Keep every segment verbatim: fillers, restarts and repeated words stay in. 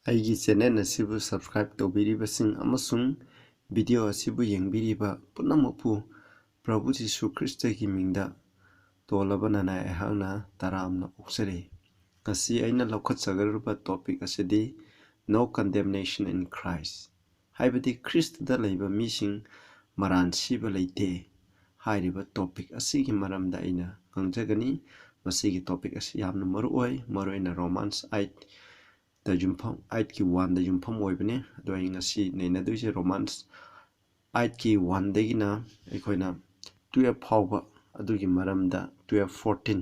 ꯑꯩꯒꯤ ꯆꯦꯅꯦꯜ ꯑꯁꯤꯕꯨ ꯁꯕꯁꯀ꯭ꯔꯥꯏꯕ ꯇꯧꯕꯤꯔꯤꯕꯁꯤꯡ ꯑꯃꯁꯨꯡ ꯚꯤꯗꯤꯑꯣ ꯑꯁꯤꯕꯨ ꯌꯦꯡꯕꯤꯔꯤꯕ ꯄꯨꯝꯅꯃꯛꯄꯨ ꯄ꯭ꯔꯚꯨ ꯖꯤꯁꯨ ꯈ꯭ꯔꯤꯁꯇꯒꯤ ꯃꯤꯡꯗ ꯇꯣꯜꯂꯕ ꯅꯅꯥꯏ ꯑꯩꯍꯥꯛꯅ ꯇꯔꯥꯝꯅ ꯑꯣꯛꯆꯔꯤ꯫ ꯉꯁꯤ ꯑꯩꯅ ꯂꯧꯈꯠꯆꯒꯗꯧꯔꯤꯕ ꯇꯣꯄꯤꯛ ꯑꯁꯤꯗꯤ No Condemnation in Christ, ꯍꯥꯏꯕꯗꯤ ꯈ꯭ꯔꯤꯁꯇꯗ ꯂꯩꯕ ꯃꯤꯁꯤꯡ ꯃꯔꯥꯟ ꯁꯤꯕ ꯂꯩꯇꯦ ꯍꯥꯏꯔꯤꯕ ꯇꯣꯄꯤꯛ ꯑꯁꯤꯒꯤ ꯃꯔꯝꯗ ꯑꯩꯅ ꯉꯥꯡꯖꯒꯅꯤ꯫ ꯃꯁꯤꯒꯤ ꯇꯣꯄꯤꯛ ꯑꯁꯤ ꯌꯥꯝꯅ ꯃꯔꯨ ꯑꯣꯏ, ꯃꯔꯨꯑꯣꯏꯅ ꯔꯣꯃꯥꯟꯁ ꯑꯥꯏꯠꯇ ꯌꯨꯝꯐꯝ, ꯑꯥꯏꯠꯀꯤ ꯋꯥꯟꯗ ꯌꯨꯝꯐꯝ ꯑꯣꯏꯕꯅꯤ꯫ ꯑꯗꯣ ꯑꯩ ꯉꯁꯤ ꯅꯩꯅꯗꯣꯏꯁꯦ ꯔꯣꯃꯥꯟꯁ ꯑꯥꯏꯠꯀꯤ ꯋꯥꯟꯗꯒꯤꯅ ꯑꯩꯈꯣꯏꯅ ꯇꯨꯌꯦꯜꯐ ꯐꯥꯎꯕ, ꯑꯗꯨꯒꯤ ꯃꯔꯝꯗ, ꯇꯨꯌꯦꯜꯐ ꯐꯣꯔꯇꯤꯟ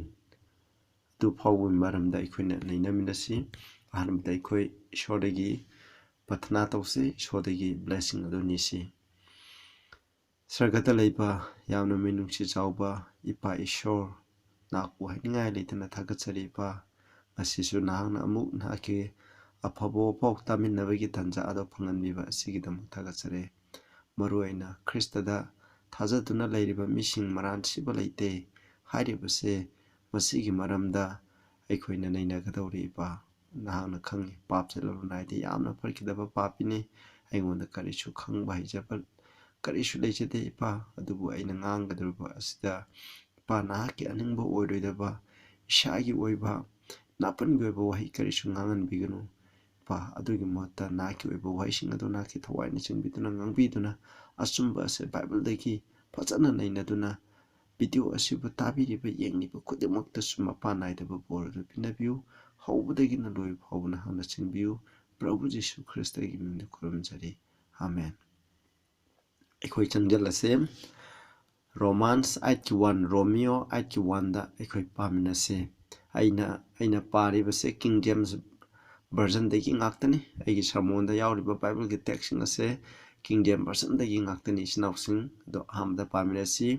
ꯑꯗꯨ ꯐꯥꯎꯕꯒꯤ ꯃꯔꯝꯗ ꯑꯩꯈꯣꯏꯅ ꯅꯩꯅꯃꯤꯟꯅꯁꯤ꯫ ꯑꯍꯥꯟꯕꯗ ꯑꯩꯈꯣꯏ ꯏꯁꯣꯔꯗꯒꯤ ꯄ꯭ꯔꯊꯅꯥ ꯇꯧꯁꯤ, ꯏꯁꯣꯔꯗꯒꯤ ꯕ꯭ꯂꯦꯁꯤꯡ ꯑꯗꯨ ꯅꯤꯁꯤ꯫ ꯁꯔꯒꯗ ꯂꯩꯕ ꯌꯥꯝꯅ ꯃꯤꯅꯨꯡꯁꯤ ꯆꯥꯎꯕ ꯏꯄꯥ ꯏꯁꯣꯔ, ꯅꯍꯥꯛꯄꯨ ꯍꯥꯏꯅꯤꯡꯉꯥꯏ ꯂꯩꯇꯅ ꯊꯥꯒꯠꯆꯔꯤ ꯏꯄꯥ꯫ ꯉꯁꯤꯁꯨ ꯅꯍꯥꯛꯅ ꯑꯃꯨꯛ ꯅꯍꯥꯛꯀꯤ ꯑꯐꯕ ꯋꯥꯐꯥꯎ ꯇꯥꯃꯤꯟꯅꯕꯒꯤ ꯇꯥꯟꯖꯥ ꯑꯗꯨ ꯐꯪꯍꯟꯕꯤꯕ ꯑꯁꯤꯒꯤꯗꯃꯛ ꯊꯥꯒꯠꯆꯔꯤ꯫ ꯃꯔꯨꯑꯣꯏꯅ ꯈ꯭ꯔꯤꯁꯇꯗ ꯊꯥꯖꯗꯨꯅ ꯂꯩꯔꯤꯕ ꯃꯤꯁꯤꯡ ꯃꯔꯥꯟ ꯁꯤꯕ ꯂꯩꯇꯦ ꯍꯥꯏꯔꯤꯕꯁꯦ ꯃꯁꯤꯒꯤ ꯃꯔꯝꯗ ꯑꯩꯈꯣꯏꯅ ꯅꯩꯅꯒꯗꯧꯔꯤ ꯏꯄꯥ꯫ ꯅꯍꯥꯛꯅ ꯈꯪꯏ, ꯄꯥꯞꯁꯦ ꯂꯧꯔꯨ ꯅꯥꯏꯗꯦ, ꯌꯥꯝꯅ ꯐꯠꯈꯤꯗꯕ ꯄꯥꯄꯤꯅꯤ꯫ ꯑꯩꯉꯣꯟꯗ ꯀꯔꯤꯁꯨ ꯈꯪꯕ ꯍꯩꯖꯕ ꯀꯔꯤꯁꯨ ꯂꯩꯖꯗꯦ ꯏꯄꯥ꯫ ꯑꯗꯨꯕꯨ ꯑꯩꯅ ꯉꯥꯡꯒꯗꯧꯔꯤꯕ ꯑꯁꯤꯗ ꯏꯄꯥ ꯅꯍꯥꯛꯀꯤ ꯑꯅꯤꯡꯕ ꯑꯣꯏꯔꯣꯏꯗꯕ, ꯏꯁꯥꯒꯤ ꯑꯣꯏꯕ, ꯅꯥꯄꯟꯒꯤ ꯑꯣꯏꯕ ꯋꯥꯍꯩ ꯀꯔꯤꯁꯨ ꯉꯥꯡꯍꯟꯕꯤꯒꯅꯨ꯫ ꯏꯄꯥ, ꯑꯗꯨꯒꯤ ꯃꯍꯨꯠꯇ ꯅꯍꯥꯛꯀꯤ ꯑꯣꯏꯕ ꯋꯥꯍꯩꯁꯤꯡ ꯑꯗꯨ ꯅꯍꯥꯛꯀꯤ ꯊꯋꯥꯏꯅ ꯆꯤꯡꯕꯤꯗꯨꯅ ꯉꯥꯡꯕꯤꯗꯨꯅ ꯑꯆꯨꯝꯕ ꯑꯁꯦ ꯕꯥꯏꯕꯜꯗꯒꯤ ꯐꯖꯅ ꯅꯩꯅꯗꯨꯅ ꯚꯤꯗꯤꯑꯣ ꯑꯁꯤꯕꯨ ꯇꯥꯕꯤꯔꯤꯕ, ꯌꯦꯡꯂꯤꯕ ꯈꯨꯗꯤꯡꯃꯛꯇꯁꯨ ꯃꯄꯥꯟ ꯅꯥꯏꯗꯕ ꯕꯣꯔ ꯑꯗꯨ ꯄꯤꯅꯕꯤꯌꯨ꯫ ꯍꯧꯕꯗꯒꯤꯅ ꯂꯣꯏꯕ ꯐꯥꯎꯕ ꯅꯍꯥꯛꯅ ꯆꯤꯡꯕꯤꯌꯨ꯫ ꯄ꯭ꯔꯚꯨ ꯖꯤꯁꯨ ꯈ꯭ꯔꯤꯁꯇꯒꯤ ꯃꯤꯡꯗ ꯈꯨꯔꯨꯝꯖꯔꯤ꯫ ꯑꯥꯃꯦꯟ꯫ ꯑꯩꯈꯣꯏ ꯆꯪꯁꯤꯜꯂꯁꯦ ꯔꯣꯃꯥꯟꯁ ꯑꯥꯏꯠꯀꯤ ꯋꯥꯟ, ꯔꯣꯃꯤꯌꯣ ꯑꯥꯏꯠꯀꯤ ꯋꯥꯟꯗ ꯑꯩꯈꯣꯏ ꯄꯥꯃꯤꯟꯅꯁꯦ꯫ ꯑꯩꯅ, ꯑꯩꯅ ꯄꯥꯔꯤꯕꯁꯦ ꯀꯤꯡ ꯖꯦꯝꯁ ꯚꯔꯖꯟꯗꯒꯤ ꯉꯥꯛꯇꯅꯤ꯫ ꯑꯩꯒꯤ ꯁꯔꯃꯣꯟꯗ ꯌꯥꯎꯔꯤꯕ ꯕꯥꯏꯕꯜꯒꯤ ꯇꯦꯛꯁꯁꯤꯡ ꯑꯁꯦ ꯀꯤꯡ ꯖꯦꯝꯁ ꯚꯔꯖꯟꯗꯒꯤ ꯉꯥꯛꯇꯅꯤ, ꯏꯆꯤꯟ ꯏꯅꯥꯎꯁꯤꯡ꯫ ꯑꯗꯣ ꯑꯍꯥꯟꯕꯗ ꯄꯥꯃꯤꯟꯅꯁꯤ꯫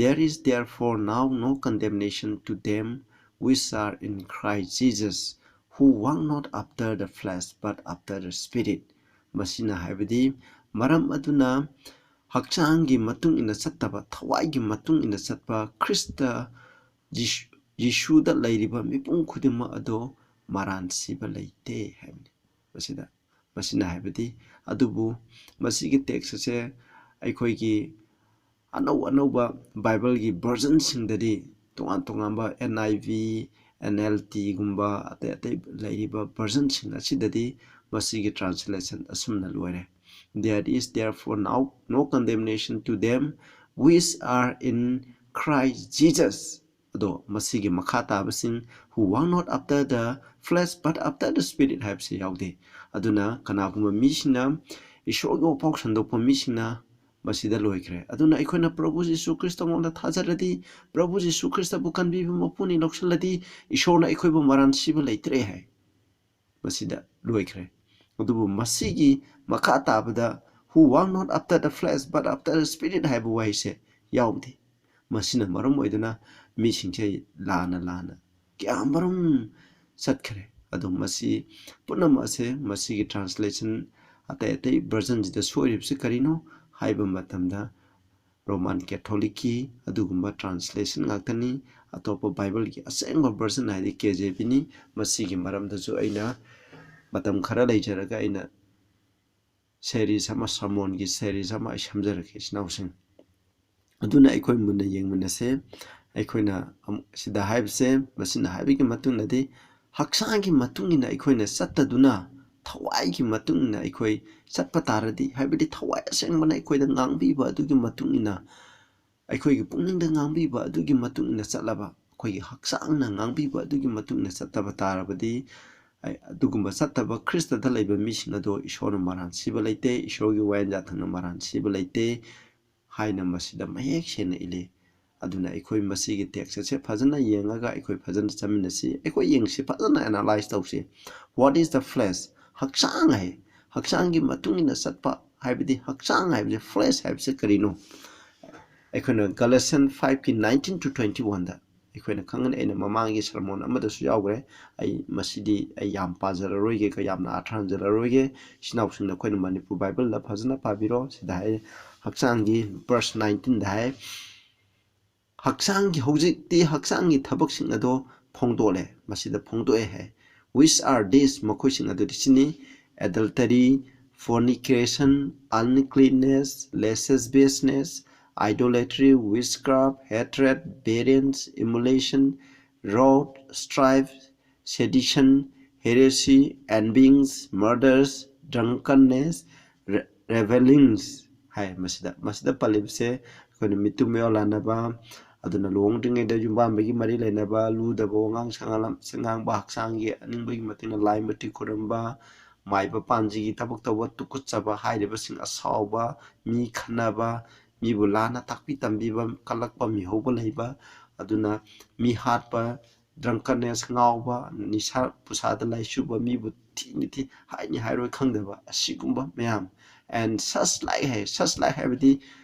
There is therefore now no condemnation to them which are in Christ Jesus, who walk not after the flesh, but after the Spirit. ꯃꯁꯤꯅ ꯍꯥꯏꯕꯗꯤ, ꯃꯔꯝ ꯑꯗꯨꯅ ꯍꯛꯆꯥꯡꯒꯤ ꯃꯇꯨꯡ ꯏꯟꯅ ꯆꯠꯇꯕ, ꯊꯋꯥꯏꯒꯤ ꯃꯇꯨꯡ ꯏꯟꯅ ꯆꯠꯄ ꯈ꯭ꯔꯤꯁꯇ ꯖꯤꯁꯨ-, ꯖꯤꯁꯨꯗ ꯂꯩꯔꯤꯕ ꯃꯤꯄꯨꯝ ꯈꯨꯗꯤꯡꯃꯛ ꯑꯗꯣ ꯃꯔꯥꯟ ꯁꯤꯕ ꯂꯩꯇꯦ ꯍꯥꯏꯕꯅꯤ꯫ ꯃꯁꯤꯗ, ꯃꯁꯤꯅ ꯍꯥꯏꯕꯗꯤ꯫ ꯑꯗꯨꯕꯨ ꯃꯁꯤꯒꯤ text ꯑꯁꯦ ꯑꯩꯈꯣꯏꯒꯤ ꯑꯅꯧ ꯑꯅꯧꯕ Bible ꯒꯤ version ꯁꯤꯡꯗꯗꯤ, ꯇꯣꯉꯥꯟ ꯇꯣꯉꯥꯟꯕ N I V, N L T ꯒꯨꯝꯕ ꯑꯇꯩ ꯑꯇꯩ ꯂꯩꯔꯤꯕ version ꯁꯤꯡ ꯑꯁꯤꯗꯗꯤ ꯃꯁꯤꯒꯤ translation ꯑꯁꯨꯝꯅ ꯂꯣꯏꯔꯦ: "There is therefore now no condemnation to them which are in Christ Jesus." ꯑꯗꯣ ꯃꯁꯤꯒꯤ ꯃꯈꯥ ꯇꯥꯕꯁꯤꯡ, "Who walk not after the flesh but after the Spirit" ꯍꯥꯏꯕꯁꯤ ꯌꯥꯎꯗꯦ꯫ ꯑꯗꯨꯅ ꯀꯅꯥꯒꯨꯝꯕ ꯃꯤꯁꯤꯡꯅ, ꯏꯁꯣꯔꯒꯤ ꯋꯥꯐꯥꯎ ꯁꯟꯗꯣꯛꯄ ꯃꯤꯁꯤꯡꯅ ꯃꯁꯤꯗ ꯂꯣꯏꯈ꯭ꯔꯦ꯫ ꯑꯗꯨꯅ ꯑꯩꯈꯣꯏꯅ ꯄ꯭ꯔꯚꯨ ꯖꯤꯁꯨ ꯈ꯭ꯔꯤꯁꯇ ꯃꯉꯣꯟꯗ ꯊꯥꯖꯔꯗꯤ, ꯄ꯭ꯔꯚꯨ ꯖꯤꯁꯨ ꯈ꯭ꯔꯤꯁꯇꯕꯨ ꯀꯟꯕꯤꯕ ꯃꯄꯨꯅꯤ ꯂꯧꯁꯤꯜꯂꯗꯤ, ꯏꯁꯣꯔꯅ ꯑꯩꯈꯣꯏꯕꯨ ꯃꯔꯥꯟ ꯁꯤꯕ ꯂꯩꯇ꯭ꯔꯦ ꯍꯥꯏ꯫ ꯃꯁꯤꯗ ꯂꯣꯏꯈ꯭ꯔꯦ꯫ ꯑꯗꯨꯕꯨ ꯃꯁꯤꯒꯤ ꯃꯈꯥ ꯇꯥꯕꯗ, "Who walk not after the flesh but after the Spirit" ꯍꯥꯏꯕ ꯋꯥꯍꯩꯁꯦ ꯌꯥꯎꯗꯦ꯫ ꯃꯁꯤꯅ ꯃꯔꯝ ꯑꯣꯏꯗꯨꯅ ꯃꯤꯁꯤꯡꯁꯦ ꯂꯥꯟꯅ ꯂꯥꯟꯅ ꯀꯌꯥ ꯃꯔꯨꯝ ꯆꯠꯈ꯭ꯔꯦ꯫ ꯑꯗꯣ ꯃꯁꯤ ꯄꯨꯝꯅꯃꯛ ꯑꯁꯦ ꯃꯁꯤꯒꯤ translation ꯑꯇꯩ ꯑꯇꯩ version ꯁꯤꯗ ꯁꯣꯏꯔꯤꯕꯁꯤ ꯀꯔꯤꯅꯣ ꯍꯥꯏꯕ ꯃꯇꯝꯗ, Roman Catholic ꯀꯤ ꯑꯗꯨꯒꯨꯝꯕ translation ꯉꯥꯛꯇꯅꯤ꯫ ꯑꯇꯣꯞꯄ Bible ꯒꯤ ꯑꯁꯦꯡꯕ version ꯍꯥꯏꯗꯤ K J V ꯅꯤ꯫ ꯃꯁꯤꯒꯤ ꯃꯔꯝꯗꯁꯨ ꯑꯩꯅ ꯃꯇꯝ ꯈꯔ ꯂꯩꯖꯔꯒ ꯑꯩꯅ series ꯑꯃ, sermon ꯒꯤ series ꯑꯃ ꯑꯩ ꯁꯦꯝꯖꯔꯛꯀꯦ, ꯏꯆꯤꯟ ꯏꯅꯥꯎꯁꯤꯡ꯫ ꯑꯗꯨꯅ ꯑꯩꯈꯣꯏ ꯃꯨꯟꯅ ꯌꯦꯡꯃꯤꯟꯅꯁꯦ꯫ ꯑꯩꯈꯣꯏꯅ ꯑꯃꯨꯛ ꯁꯤꯗ ꯍꯥꯏꯕꯁꯦ, ꯃꯁꯤꯅ ꯍꯥꯏꯕꯒꯤ ꯃꯇꯨꯡ ꯏꯟꯅꯗꯤ, ꯍꯛꯆꯥꯡꯒꯤ ꯃꯇꯨꯡ ꯏꯟꯅ ꯑꯩꯈꯣꯏꯅ ꯆꯠꯇꯗꯨꯅ, ꯊꯋꯥꯏꯒꯤ ꯃꯇꯨꯡ ꯏꯟꯅ ꯑꯩꯈꯣꯏ ꯆꯠꯄ ꯇꯥꯔꯗꯤ, ꯍꯥꯏꯕꯗꯤ ꯊꯋꯥꯏ ꯑꯁꯦꯡꯕꯅ ꯑꯩꯈꯣꯏꯗ ꯉꯥꯡꯕꯤꯕ ꯑꯗꯨꯒꯤ ꯃꯇꯨꯡ ꯏꯟꯅ, ꯑꯩꯈꯣꯏꯒꯤ ꯄꯨꯛꯅꯤꯡꯗ ꯉꯥꯡꯕꯤꯕ ꯑꯗꯨꯒꯤ ꯃꯇꯨꯡ ꯏꯟꯅ ꯆꯠꯂꯕ, ꯑꯩꯈꯣꯏꯒꯤ ꯍꯛꯆꯥꯡꯅ ꯉꯥꯡꯕꯤꯕ ꯑꯗꯨꯒꯤ ꯃꯇꯨꯡ ꯏꯟꯅ ꯆꯠꯇꯕ ꯇꯥꯔꯕꯗꯤ, ꯑꯩ-, ꯑꯗꯨꯒꯨꯝꯕ ꯆꯠꯇꯕ ꯈ꯭ꯔꯤꯁꯇꯗ ꯂꯩꯕ ꯃꯤꯁꯤꯡ ꯑꯗꯣ ꯏꯁꯣꯔꯅ ꯃꯔꯥꯟ ꯁꯤꯕ ꯂꯩꯇꯦ, ꯏꯁꯣꯔꯒꯤ ꯋꯥꯌꯦꯟ ꯌꯥꯊꯪꯅ ꯃꯔꯥꯟ ꯁꯤꯕ ꯂꯩꯇꯦ ꯍꯥꯏꯅ ꯃꯁꯤꯗ ꯃꯌꯦꯛ ꯁꯦꯡꯅ ꯏꯜꯂꯤ꯫ ꯑꯗꯨꯅ ꯑꯩꯈꯣꯏ ꯃꯁꯤꯒꯤ text ꯑꯁꯦ ꯐꯖꯅ ꯌꯦꯡꯉꯒ ꯑꯩꯈꯣꯏ ꯐꯖꯅ ꯆꯠꯃꯤꯟꯅꯁꯤ꯫ ꯑꯩꯈꯣꯏ ꯌꯦꯡꯁꯤ, ꯐꯖꯅ analyse ꯇꯧꯁꯤ꯫ What is the flesh? ꯍꯛꯆꯥꯡ ꯍꯥꯏ꯫ ꯍꯛꯆꯥꯡꯒꯤ ꯃꯇꯨꯡ ꯏꯟꯅ ꯆꯠꯄ ꯍꯥꯏꯕꯗꯤ, ꯍꯛꯆꯥꯡ ꯍꯥꯏꯕꯁꯦ, flesh ꯍꯥꯏꯕꯁꯦ ꯀꯔꯤꯅꯣ? ꯑꯩꯈꯣꯏꯅ Galatians five ꯀꯤ nineteen to twenty one ꯗ ꯑꯩꯈꯣꯏꯅ ꯈꯪꯒꯅꯤ꯫ ꯑꯩꯅ ꯃꯃꯥꯡꯒꯤ sermon ꯑꯃꯗꯁꯨ ꯌꯥꯎꯈ꯭ꯔꯦ꯫ ꯑꯩ ꯃꯁꯤꯗꯤ ꯑꯩ ꯌꯥꯝ ꯄꯥꯖꯔꯔꯣꯏꯒꯦ, ꯀ-, ꯌꯥꯝꯅ ꯑꯥꯔꯊ ꯍꯟꯖꯔꯔꯣꯏꯒꯦ꯫ ꯏꯆꯤꯟ ꯏꯅꯥꯎꯁꯤꯡꯅ ꯑꯩꯈꯣꯏꯅ ꯃꯅꯤꯄꯨꯔ Bible ꯗ ꯐꯖꯅ ꯄꯥꯕꯤꯔꯣ꯫ ꯁꯤꯗ ꯍꯥꯏ, ꯍꯛꯆꯥꯡꯒꯤ verse nineteen ꯗ ꯍꯥꯏ, "ꯍꯛꯆꯥꯡꯒꯤ, ꯍꯧꯖꯤꯛꯇꯤ ꯍꯛꯆꯥꯡꯒꯤ ꯊꯕꯛꯁꯤꯡ ꯑꯗꯣ ꯐꯣꯡꯗꯣꯛꯂꯦ", ꯃꯁꯤꯗ ꯐꯣꯡꯗꯣꯛꯑꯦ ꯍꯥꯏ꯫ Which are these? ꯃꯈꯣꯏꯁꯤꯡ ꯑꯗꯨꯗꯤ ꯁꯤꯅꯤ: adultery, fornication, uncleanness, lasciviousness, idolatry, witchcraft, hatred, variance, emulation, wrath, strife, sedition, heresy, envyings, murders, drunkenness, re- revellings ꯍꯥꯏ꯫ ꯃꯁꯤꯗ ꯃꯁꯤꯗ ꯄꯜꯂꯤꯕꯁꯦ ꯑꯩꯈꯣꯏꯅ ꯃꯤꯇꯨꯝ ꯃꯌꯥ ꯂꯥꯟꯅꯕ, ꯑꯗꯨꯅ ꯂꯨꯍꯣꯡꯗ꯭ꯔꯤꯉꯩꯗ ꯌꯨꯝꯕꯥꯟꯕꯒꯤ ꯃꯔꯤ ꯂꯩꯅꯕ, ꯂꯨꯗꯕ ꯋꯥꯉꯥꯡ ꯁꯉꯥꯡ, ꯁꯉꯥꯡꯕ, ꯍꯛꯆꯥꯡꯒꯤ ꯑꯅꯤꯡꯕꯒꯤ ꯃꯇꯤꯛꯅ ꯂꯥꯏ ꯃꯨꯔꯇꯤ ꯈꯨꯔꯨꯝꯕ, ꯃꯥꯏꯕ ꯄꯥꯟꯖꯤꯒꯤ ꯊꯕꯛ ꯇꯧꯕ, ꯇꯨꯀꯠꯆꯕ ꯍꯥꯏꯔꯤꯕꯁꯤꯡ, ꯑꯁꯥꯎꯕ, ꯃꯤ ꯈꯠꯅꯕ, ꯃꯤꯕꯨ ꯂꯥꯟꯅ ꯇꯥꯛꯄꯤ ꯇꯝꯕꯤꯕ, ꯀꯜꯂꯛꯄ, ꯃꯤꯍꯧꯕ ꯂꯩꯕ, ꯑꯗꯨꯅ ꯃꯤ ꯍꯥꯠꯄ, drunkenness, ꯉꯥꯎꯕ, ꯅꯤꯁꯥ ꯄꯨꯁꯥꯗ ꯂꯥꯏꯆꯨꯕ, ꯃꯤꯕꯨ ꯊꯤꯅ ꯊꯤ ꯍꯥꯏꯅꯤ ꯍꯥꯏꯔꯣꯏ ꯈꯪꯗꯕ ꯑꯁꯤꯒꯨꯝꯕ ꯃꯌꯥꯝ, and such like high. Such like ꯍꯥꯏꯕꯗꯤ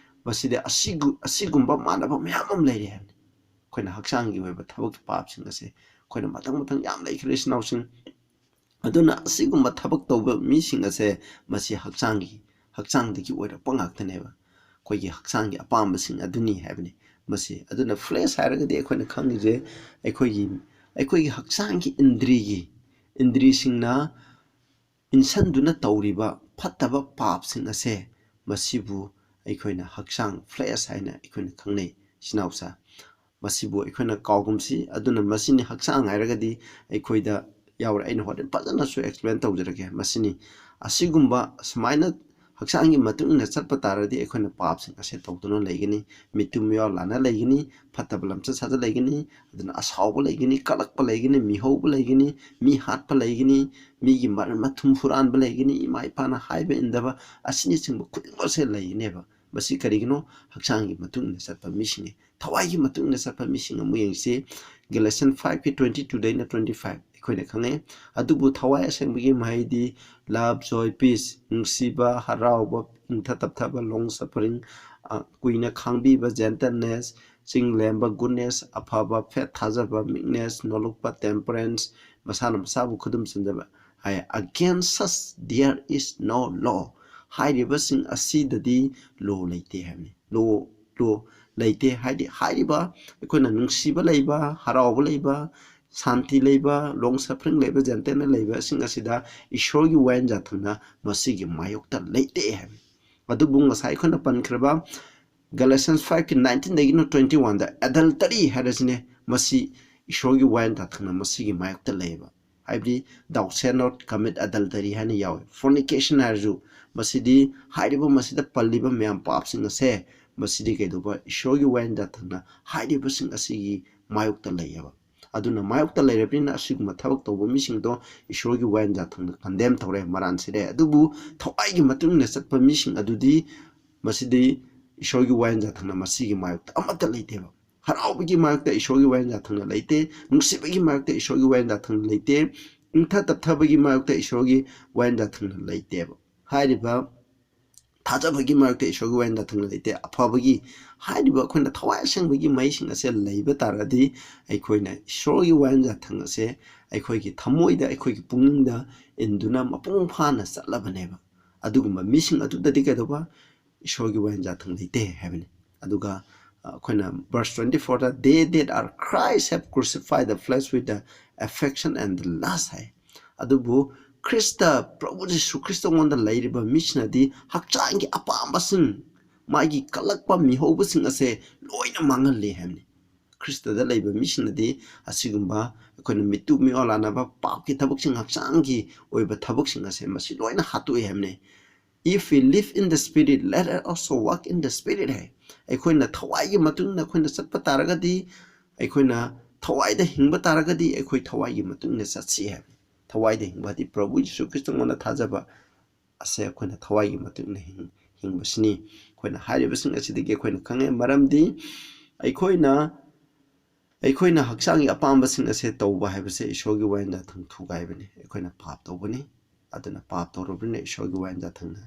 ꯃꯁꯤꯗ ꯑꯁꯤꯒꯨ- ꯑꯁꯤꯒꯨꯝꯕ ꯃꯥꯟꯅꯕ ꯃꯌꯥꯝ ꯑꯃ ꯂꯩꯔꯦ ꯍꯥꯏꯕꯅꯤ꯫ ꯑꯩꯈꯣꯏꯅ ꯍꯛꯆꯥꯡꯒꯤ ꯑꯣꯏꯕ ꯊꯕꯛꯀꯤ ꯄꯥꯞꯁꯤꯡ ꯑꯁꯦ ꯑꯩꯈꯣꯏꯅ ꯃꯊꯪ ꯃꯊꯪ ꯌꯥꯝ ꯂꯩꯈ꯭ꯔꯦ, ꯏꯆꯤꯟ ꯏꯅꯥꯎꯁꯤꯡ꯫ ꯑꯗꯨꯅ ꯑꯁꯤꯒꯨꯝꯕ ꯊꯕꯛ ꯇꯧꯕ ꯃꯤꯁꯤꯡ ꯑꯁꯦ ꯃꯁꯤ ꯍꯛꯆꯥꯡꯒꯤ ꯍꯛꯆꯥꯡꯗꯒꯤ ꯑꯣꯏꯔꯛꯄ ꯉꯥꯛꯇꯅꯦꯕ꯫ ꯑꯩꯈꯣꯏꯒꯤ ꯍꯛꯆꯥꯡꯒꯤ ꯑꯄꯥꯝꯕꯁꯤꯡ ꯑꯗꯨꯅꯤ ꯍꯥꯏꯕꯅꯤ ꯃꯁꯤ꯫ ꯑꯗꯨꯅ flesh ꯍꯥꯏꯔꯒꯗꯤ ꯑꯩꯈꯣꯏꯅ ꯈꯪꯉꯤꯁꯦ ꯑꯩꯈꯣꯏꯒꯤ ꯑꯩꯈꯣꯏꯒꯤ ꯍꯛꯆꯥꯡꯒꯤ ꯏꯟꯗ꯭ꯔꯤꯒꯤ ꯏꯟꯗ꯭ꯔꯤꯁꯤꯡꯅ ꯏꯟꯁꯟꯗꯨꯅ ꯇꯧꯔꯤꯕ ꯐꯠꯇꯕ ꯄꯥꯞꯁꯤꯡ ꯑꯁꯦ ꯃꯁꯤꯕꯨ ꯑꯩꯈꯣꯏꯅ ꯍꯛꯆꯥꯡ, flesh ꯍꯥꯏꯅ ꯑꯩꯈꯣꯏꯅ ꯈꯪꯅꯩ, ꯏꯆꯤꯟ ꯏꯅꯥꯎꯁꯥ꯫ ꯃꯁꯤꯕꯨ ꯑꯩꯈꯣꯏꯅ ꯀꯥꯎꯒꯨꯝꯁꯤ꯫ ꯑꯗꯨꯅ ꯃꯁꯤꯅꯤ ꯍꯛꯆꯥꯡ ꯍꯥꯏꯔꯒꯗꯤ ꯑꯩꯈꯣꯏꯗ ꯌꯥꯎꯔꯦ꯫ ꯑꯩꯅ ꯍꯣꯔꯦꯟ ꯐꯖꯅꯁꯨ explain ꯇꯧꯖꯔꯛꯀꯦ꯫ ꯃꯁꯤꯅꯤ ꯑꯁꯤꯒꯨꯝꯕ ꯁꯨꯃꯥꯏꯅ ꯍꯛꯆꯥꯡꯒꯤ ꯃꯇꯨꯡ ꯏꯟꯅ ꯆꯠꯄ ꯇꯥꯔꯗꯤ ꯑꯩꯈꯣꯏꯅ ꯄꯥꯞꯁꯤꯡ ꯑꯁꯦ ꯇꯧꯗꯨꯅ ꯂꯩꯒꯅꯤ, ꯃꯤꯇꯨꯝ ꯃꯤꯌꯥꯎ ꯂꯥꯟꯅ ꯂꯩꯒꯅꯤ, ꯐꯠꯇꯕ ꯂꯝꯆꯠ ꯁꯥꯖꯠ ꯂꯩꯒꯅꯤ, ꯑꯗꯨꯅ ꯑꯁꯥꯎꯕ ꯂꯩꯒꯅꯤ, ꯀꯂꯛꯄ ꯂꯩꯒꯅꯤ, ꯃꯤꯍꯧꯕ ꯂꯩꯒꯅꯤ, ꯃꯤ ꯍꯥꯠꯄ ꯂꯩꯒꯅꯤ, ꯃꯤꯒꯤ ꯃꯔꯟ ꯃꯊꯨꯝ ꯍꯨꯔꯥꯟꯕ ꯂꯩꯒꯅꯤ, ꯏꯃꯥ ꯏꯄꯥꯅ ꯍꯥꯏꯕ ꯏꯟꯗꯕ ꯑꯁꯤꯅꯆꯤꯡꯕ ꯈꯨꯗꯤꯡꯃꯛꯁꯦ ꯂꯩꯒꯅꯦꯕ꯫ ꯃꯁꯤ ꯀꯔꯤꯒꯤꯅꯣ? ꯍꯛꯆꯥꯡꯒꯤ ꯃꯇꯨꯡ ꯏꯟꯅ ꯆꯠꯄ ꯃꯤꯁꯤꯡꯅꯤ꯫ ꯊꯋꯥꯏꯒꯤ ꯃꯇꯨꯡ ꯏꯟꯅ ꯆꯠꯄ ꯃꯤꯁꯤꯡ ꯑꯃꯨꯛ ꯌꯦꯡꯁꯤ꯫ Galatians five ꯀꯤ twenty two ꯗꯩꯅ twenty five ꯑꯩꯈꯣꯏꯅ ꯈꯪꯉꯦ꯫ ꯑꯗꯨꯕꯨ ꯊꯋꯥꯏ ꯑꯁꯦꯡꯕꯒꯤ ꯃꯍꯩꯗꯤ love, joy, peace, ꯅꯨꯡꯁꯤꯕ, ꯍꯔꯥꯎꯕ, ꯏꯪꯊ ꯇꯞꯊꯕ, long suffering, ꯑ, ꯀꯨꯏꯅ ꯈꯥꯡꯕꯤꯕ, gentleness, ꯆꯤꯡ ꯂꯦꯝꯕ, goodness, ꯑꯐꯕ, faith, ꯊꯥꯖꯕ, meekness, ꯅꯣꯂꯨꯛꯄ, temperance, ꯃꯁꯥꯅ ꯃꯁꯥꯕꯨ ꯈꯨꯗꯨꯝ ꯆꯟꯖꯕ ꯍꯥꯏ꯫ Against such there is no law꯫ ꯍꯥꯏꯔꯤꯕꯁꯤꯡ ꯑꯁꯤꯗꯗꯤ law ꯂꯩꯇꯦ ꯍꯥꯏꯕꯅꯤ꯫ Law, law ꯂꯩꯇꯦ ꯍꯥꯏꯗꯤ ꯍꯥꯏꯔꯤꯕ ꯑꯩꯈꯣꯏꯅ ꯅꯨꯡꯁꯤꯕ ꯂꯩꯕ, ꯍꯔꯥꯎꯕ ꯂꯩꯕ, ꯁꯥꯟꯇꯤ ꯂꯩꯕ, long suffering ꯂꯩꯕ, gentleness ꯂꯩꯕꯁꯤꯡ ꯑꯁꯤꯗ ꯏꯁꯣꯔꯒꯤ ꯋꯥꯌꯦꯟ ꯌꯥꯊꯪꯅ ꯃꯁꯤꯒꯤ ꯃꯥꯌꯣꯛꯇ ꯂꯩꯇꯦ ꯍꯥꯏꯕꯅꯤ꯫ ꯑꯗꯨꯕꯨ ꯉꯁꯥꯏ ꯑꯩꯈꯣꯏꯅ ꯄꯟꯈ꯭ꯔꯕ Galatians five ꯀꯤ nineteen ꯗꯒꯤꯅ twenty one ꯗ adultery ꯍꯥꯏꯔꯁꯤꯅꯦ, ꯃꯁꯤ ꯏꯁꯣꯔꯒꯤ ꯋꯥꯌꯦꯟ ꯌꯥꯊꯪꯅ ꯃꯁꯤꯒꯤ ꯃꯥꯌꯣꯛꯇ ꯂꯩꯌꯦꯕ꯫ ꯍꯥꯏꯕꯗꯤ, "Thou shalt not commit adultery" ꯍꯥꯏꯅ ꯌꯥꯎꯋꯦ꯫ Fornication ꯍꯥꯏꯔꯁꯨ, ꯃꯁꯤꯗꯤ ꯍꯥꯏꯔꯤꯕ, ꯃꯁꯤꯗ ꯄꯜꯂꯤꯕ ꯃꯌꯥꯝ ꯄꯥꯞꯁꯤꯡ ꯑꯁꯦ, ꯃꯁꯤꯗꯤ ꯀꯩꯗꯧꯕ, ꯏꯁꯣꯔꯒꯤ ꯋꯥꯌꯦꯟ ꯌꯥꯊꯪꯅ ꯍꯥꯏꯔꯤꯕꯁꯤꯡ ꯑꯁꯤꯒꯤ ꯃꯥꯌꯣꯛꯇ ꯂꯩꯌꯦꯕ꯫ ꯑꯗꯨꯅ ꯃꯥꯌꯣꯛꯇ ꯂꯩꯔꯕꯅꯤꯅ ꯑꯁꯤꯒꯨꯝꯕ ꯊꯕꯛ ꯇꯧꯕ ꯃꯤꯁꯤꯡꯗꯣ ꯏꯁꯣꯔꯒꯤ ꯋꯥꯌꯦꯟ ꯌꯥꯊꯪꯅ condemn ꯇꯧꯔꯦ, ꯃꯔꯥꯟ ꯁꯤꯔꯦ꯫ ꯑꯗꯨꯕꯨ ꯊꯋꯥꯏꯒꯤ ꯃꯇꯨꯡ ꯏꯟꯅ ꯆꯠꯄ ꯃꯤꯁꯤꯡ ꯑꯗꯨꯗꯤ ꯃꯁꯤꯗꯤ ꯏꯁꯣꯔꯒꯤ ꯋꯥꯌꯦꯟ ꯌꯥꯊꯪꯅ ꯃꯁꯤꯒꯤ ꯃꯥꯌꯣꯛꯇ ꯑꯃꯠꯇ ꯂꯩꯇꯦꯕ꯫ ꯍꯔꯥꯎꯕꯒꯤ ꯃꯥꯌꯣꯛꯇ ꯏꯁꯣꯔꯒꯤ ꯋꯥꯌꯦꯟ ꯌꯥꯊꯪꯅ ꯂꯩꯇꯦ, ꯅꯨꯡꯁꯤꯕꯒꯤ ꯃꯥꯌꯣꯛꯇ ꯏꯁꯣꯔꯒꯤ ꯋꯥꯌꯦꯟ ꯌꯥꯊꯪꯅ ꯂꯩꯇꯦ, ꯏꯪꯊ ꯇꯞꯊꯕꯒꯤ ꯃꯥꯌꯣꯛꯇ ꯏꯁꯣꯔꯒꯤ ꯋꯥꯌꯦꯟ ꯌꯥꯊꯪꯅ ꯂꯩꯇꯦꯕ꯫ ꯍꯥꯏꯔꯤꯕ ꯊꯥꯖꯕꯒꯤ ꯃꯥꯌꯣꯛꯇ ꯏꯁꯣꯔꯒꯤ ꯋꯥꯌꯦꯟ ꯌꯥꯊꯪꯅ ꯂꯩꯇꯦ꯫ ꯑꯐꯕꯒꯤ, ꯍꯥꯏꯔꯤꯕ ꯑꯩꯈꯣꯏꯅ ꯊꯋꯥꯏ ꯑꯁꯦꯡꯕꯒꯤ ꯃꯍꯩꯁꯤꯡ ꯑꯁꯦ ꯂꯩꯕ ꯇꯥꯔꯗꯤ, ꯑꯩꯈꯣꯏꯅ ꯏꯁꯣꯔꯒꯤ ꯋꯥꯌꯦꯟ ꯌꯥꯊꯪ ꯑꯁꯦ ꯑꯩꯈꯣꯏꯒꯤ ꯊꯃꯣꯏꯗ, ꯑꯩꯈꯣꯏꯒꯤ ꯄꯨꯛꯅꯤꯡꯗ ꯏꯟꯗꯨꯅ ꯃꯄꯨꯡ ꯐꯥꯅ ꯆꯠꯂꯕꯅꯦꯕ꯫ ꯑꯗꯨꯒꯨꯝꯕ ꯃꯤꯁꯤꯡ ꯑꯗꯨꯗꯗꯤ ꯀꯩꯗꯧꯕ? ꯏꯁꯣꯔꯒꯤ ꯋꯥꯌꯦꯟ ꯌꯥꯊꯪ ꯂꯩꯇꯦ ꯍꯥꯏꯕꯅꯤ꯫ ꯑꯗꯨꯒ, ꯑ, ꯑꯩꯈꯣꯏꯅ verse twenty four the, "They that are Christ have crucified the flesh with the affection and the lust" ꯍꯥꯏ꯫ ꯑꯗꯨꯕꯨ ꯈ꯭ꯔꯤꯁꯇ, ꯄ꯭ꯔꯚꯨ ꯖꯤꯁꯨ ꯈ꯭ꯔꯤꯁꯇꯉꯣꯟꯗ ꯂꯩꯔꯤꯕ ꯃꯤꯁꯤꯡꯅꯗꯤ ꯍꯛꯆꯥꯡꯒꯤ ꯑꯄꯥꯝꯕꯁꯤꯡ, ꯃꯥꯒꯤ ꯀꯜꯂꯛꯄ ꯃꯤꯍꯧꯕꯁꯤꯡ ꯑꯁꯦ ꯂꯣꯏꯅ ꯃꯥꯡꯍꯜꯂꯤ ꯍꯥꯏꯕꯅꯤ꯫ ꯈ꯭ꯔꯤꯁꯇꯗ ꯂꯩꯕ ꯃꯤꯁꯤꯡꯅꯗꯤ ꯑꯁꯤꯒꯨꯝꯕ ꯑꯩꯈꯣꯏꯅ ꯃꯤꯠꯇꯨ ꯃꯤꯠꯑꯣ ꯂꯥꯟꯅꯕ ꯄꯥꯞꯀꯤ ꯊꯕꯛꯁꯤꯡ, ꯍꯛꯆꯥꯡꯒꯤ ꯑꯣꯏꯕ ꯊꯕꯛꯁꯤꯡ ꯑꯁꯦ ꯃꯁꯤ ꯂꯣꯏꯅ ꯍꯥꯠꯇꯣꯛꯏ ꯍꯥꯏꯕꯅꯤ꯫ "If we live in the Spirit, let us also walk in the Spirit" ꯍꯥꯏ꯫ ꯑꯩꯈꯣꯏꯅ ꯊꯋꯥꯏꯒꯤ ꯃꯇꯨꯡ ꯏꯟꯅ ꯑꯩꯈꯣꯏꯅ ꯆꯠꯄ ꯇꯥꯔꯒꯗꯤ, ꯑꯩꯈꯣꯏꯅ ꯊꯋꯥꯏꯗ ꯍꯤꯡꯕ ꯇꯥꯔꯒꯗꯤ, ꯑꯩꯈꯣꯏ ꯊꯋꯥꯏꯒꯤ ꯃꯇꯨꯡ ꯏꯟꯅ ꯆꯠꯁꯤ ꯍꯥꯏꯕꯅꯤ꯫ ꯊꯋꯥꯏꯗ ꯍꯤꯡꯕ ꯍꯥꯏꯗꯤ ꯄ꯭ꯔꯚꯨ ꯖꯤꯁꯨ ꯈ꯭ꯔꯤꯁꯇꯉꯣꯟꯗ ꯊꯥꯖꯕ ꯑꯁꯦ ꯑꯩꯈꯣꯏꯅ ꯊꯋꯥꯏꯒꯤ ꯃꯇꯨꯡ ꯏꯟꯅ ꯍꯤꯡ-, ꯍꯤꯡꯕꯁꯤꯅꯤ꯫ ꯑꯩꯈꯣꯏꯅ ꯍꯥꯏꯔꯤꯕꯁꯤꯡ ꯑꯁꯤꯗꯒꯤ ꯑꯩꯈꯣꯏꯅ ꯈꯪꯉꯦ, ꯃꯔꯝꯗꯤ ꯑꯩꯈꯣꯏꯅ, ꯑꯩꯈꯣꯏꯅ ꯍꯛꯆꯥꯡꯒꯤ ꯑꯄꯥꯝꯕꯁꯤꯡ ꯑꯁꯦ ꯇꯧꯕ ꯍꯥꯏꯕꯁꯦ ꯏꯁꯣꯔꯒꯤ ꯋꯥꯌꯦꯟ ꯌꯥꯊꯪ ꯊꯨꯒꯥꯏꯕꯅꯤ꯫ ꯑꯩꯈꯣꯏꯅ ꯄꯥꯞ ꯇꯧꯕꯅꯤ꯫ ꯑꯗꯨꯅ ꯄꯥꯞ ꯇꯧꯔꯕꯅꯤꯅ ꯏꯁꯣꯔꯒꯤ ꯋꯥꯌꯦꯟ ꯌꯥꯊꯪꯅ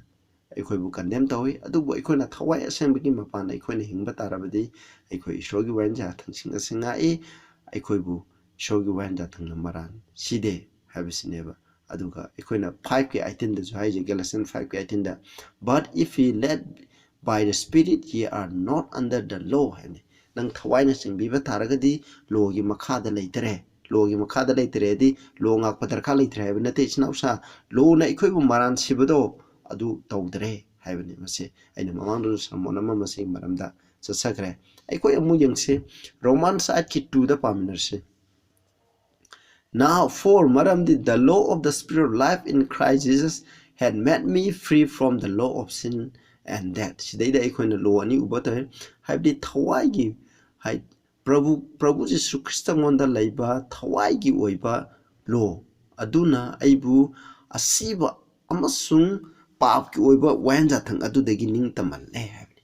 ꯑꯩꯈꯣꯏꯕꯨ condemn ꯇꯧꯏ꯫ ꯑꯗꯨꯕꯨ ꯑꯩꯈꯣꯏꯅ ꯊꯋꯥꯏ ꯑꯁꯦꯡꯕꯒꯤ ꯃꯄꯥꯟꯗ ꯑꯩꯈꯣꯏꯅ ꯍꯤꯡꯕ ꯇꯥꯔꯕꯗꯤ, ꯑꯩꯈꯣꯏ ꯏꯁꯣꯔꯒꯤ ꯋꯥꯌꯦꯟ ꯌꯥꯊꯪꯁꯤꯡ ꯑꯁꯤ ꯉꯥꯛꯏ, ꯑꯩꯈꯣꯏꯕꯨ ꯏꯁꯣꯔꯒꯤ ꯋꯥꯌꯦꯟ ꯌꯥꯊꯪꯅ ꯃꯔꯥꯟ ꯁꯤꯗꯦ ꯍꯥꯏꯕꯁꯤꯅꯦꯕ꯫ ꯑꯗꯨꯒ ꯑꯩꯈꯣꯏꯅ five ꯀꯤ eighteen ꯗꯁꯨ ꯍꯥꯏꯔꯤꯁꯦ, Galatians five ꯀꯤ eighteen the, "But if ye led by the Spirit, ye are not under the law" ꯍꯥꯏꯅꯤ꯫ ꯅꯪ ꯊꯋꯥꯏꯅ ꯆꯤꯡꯕꯤꯕ ꯇꯥꯔꯒꯗꯤ law ꯒꯤ ꯃꯈꯥꯗ ꯂꯩꯇꯔꯦ꯫ ꯂꯣꯒꯤ ꯃꯈꯥꯗ ꯂꯩꯇ꯭ꯔꯦ ꯍꯥꯏꯗꯤ ꯂꯣ ꯉꯥꯛꯄ ꯗꯔꯀꯥꯔ ꯂꯩꯇ꯭ꯔꯦ ꯍꯥꯏꯕ ꯅꯠꯇꯦ, ꯏꯆꯤꯟ ꯏꯅꯥꯎꯁꯥ꯫ ꯂꯣꯅ ꯑꯩꯈꯣꯏꯕꯨ ꯃꯔꯥꯟ ꯁꯤꯕꯗꯣ ꯑꯗꯨ ꯇꯧꯗ꯭ꯔꯦ ꯍꯥꯏꯕꯅꯤ꯫ ꯃꯁꯤ ꯑꯩꯅ ꯃꯃꯥꯡꯗꯁꯨ ꯁꯔꯃꯣꯟ ꯑꯃ ꯃꯁꯤꯒꯤ ꯃꯔꯝꯗ ꯆꯠꯆꯈ꯭ꯔꯦ꯫ ꯑꯩꯈꯣꯏ ꯑꯃꯨꯛ ꯌꯦꯡꯁꯤ, ꯔꯣꯃꯥꯟꯁ ꯑꯥꯏꯠꯀꯤ ꯇꯨꯗ ꯄꯥꯃꯤꯟꯅꯔꯁꯤ꯫ Now for, ꯃꯔꯝꯗꯤ the law of the spirit of life in Christ Jesus had made me free from the law of sin and death꯫ ꯁꯤꯗꯩꯗ ꯑꯩꯈꯣꯏꯅ ꯂꯣ ꯑꯅꯤ ꯎꯕ ꯇꯧꯏ, ꯍꯥꯏꯕꯗꯤ ꯊꯋꯥꯏꯒꯤ, ꯍꯥꯏ, ꯄ꯭ꯔꯚꯨ, ꯄ꯭ꯔꯚꯨ ꯖꯤꯁꯨ ꯈ꯭ꯔꯤꯁꯇꯉꯣꯟꯗ ꯂꯩꯕ ꯊꯋꯥꯏꯒꯤ ꯑꯣꯏꯕ ꯂꯣ ꯑꯗꯨꯅ ꯑꯩꯕꯨ ꯑꯁꯤꯕ ꯑꯃꯁꯨꯡ ꯄꯥꯞꯀꯤ ꯑꯣꯏꯕ ꯋꯥꯌꯦꯟ ꯌꯥꯊꯪ ꯑꯗꯨꯗꯒꯤ ꯅꯤꯡꯇꯝꯍꯜꯂꯦ ꯍꯥꯏꯕꯅꯤ꯫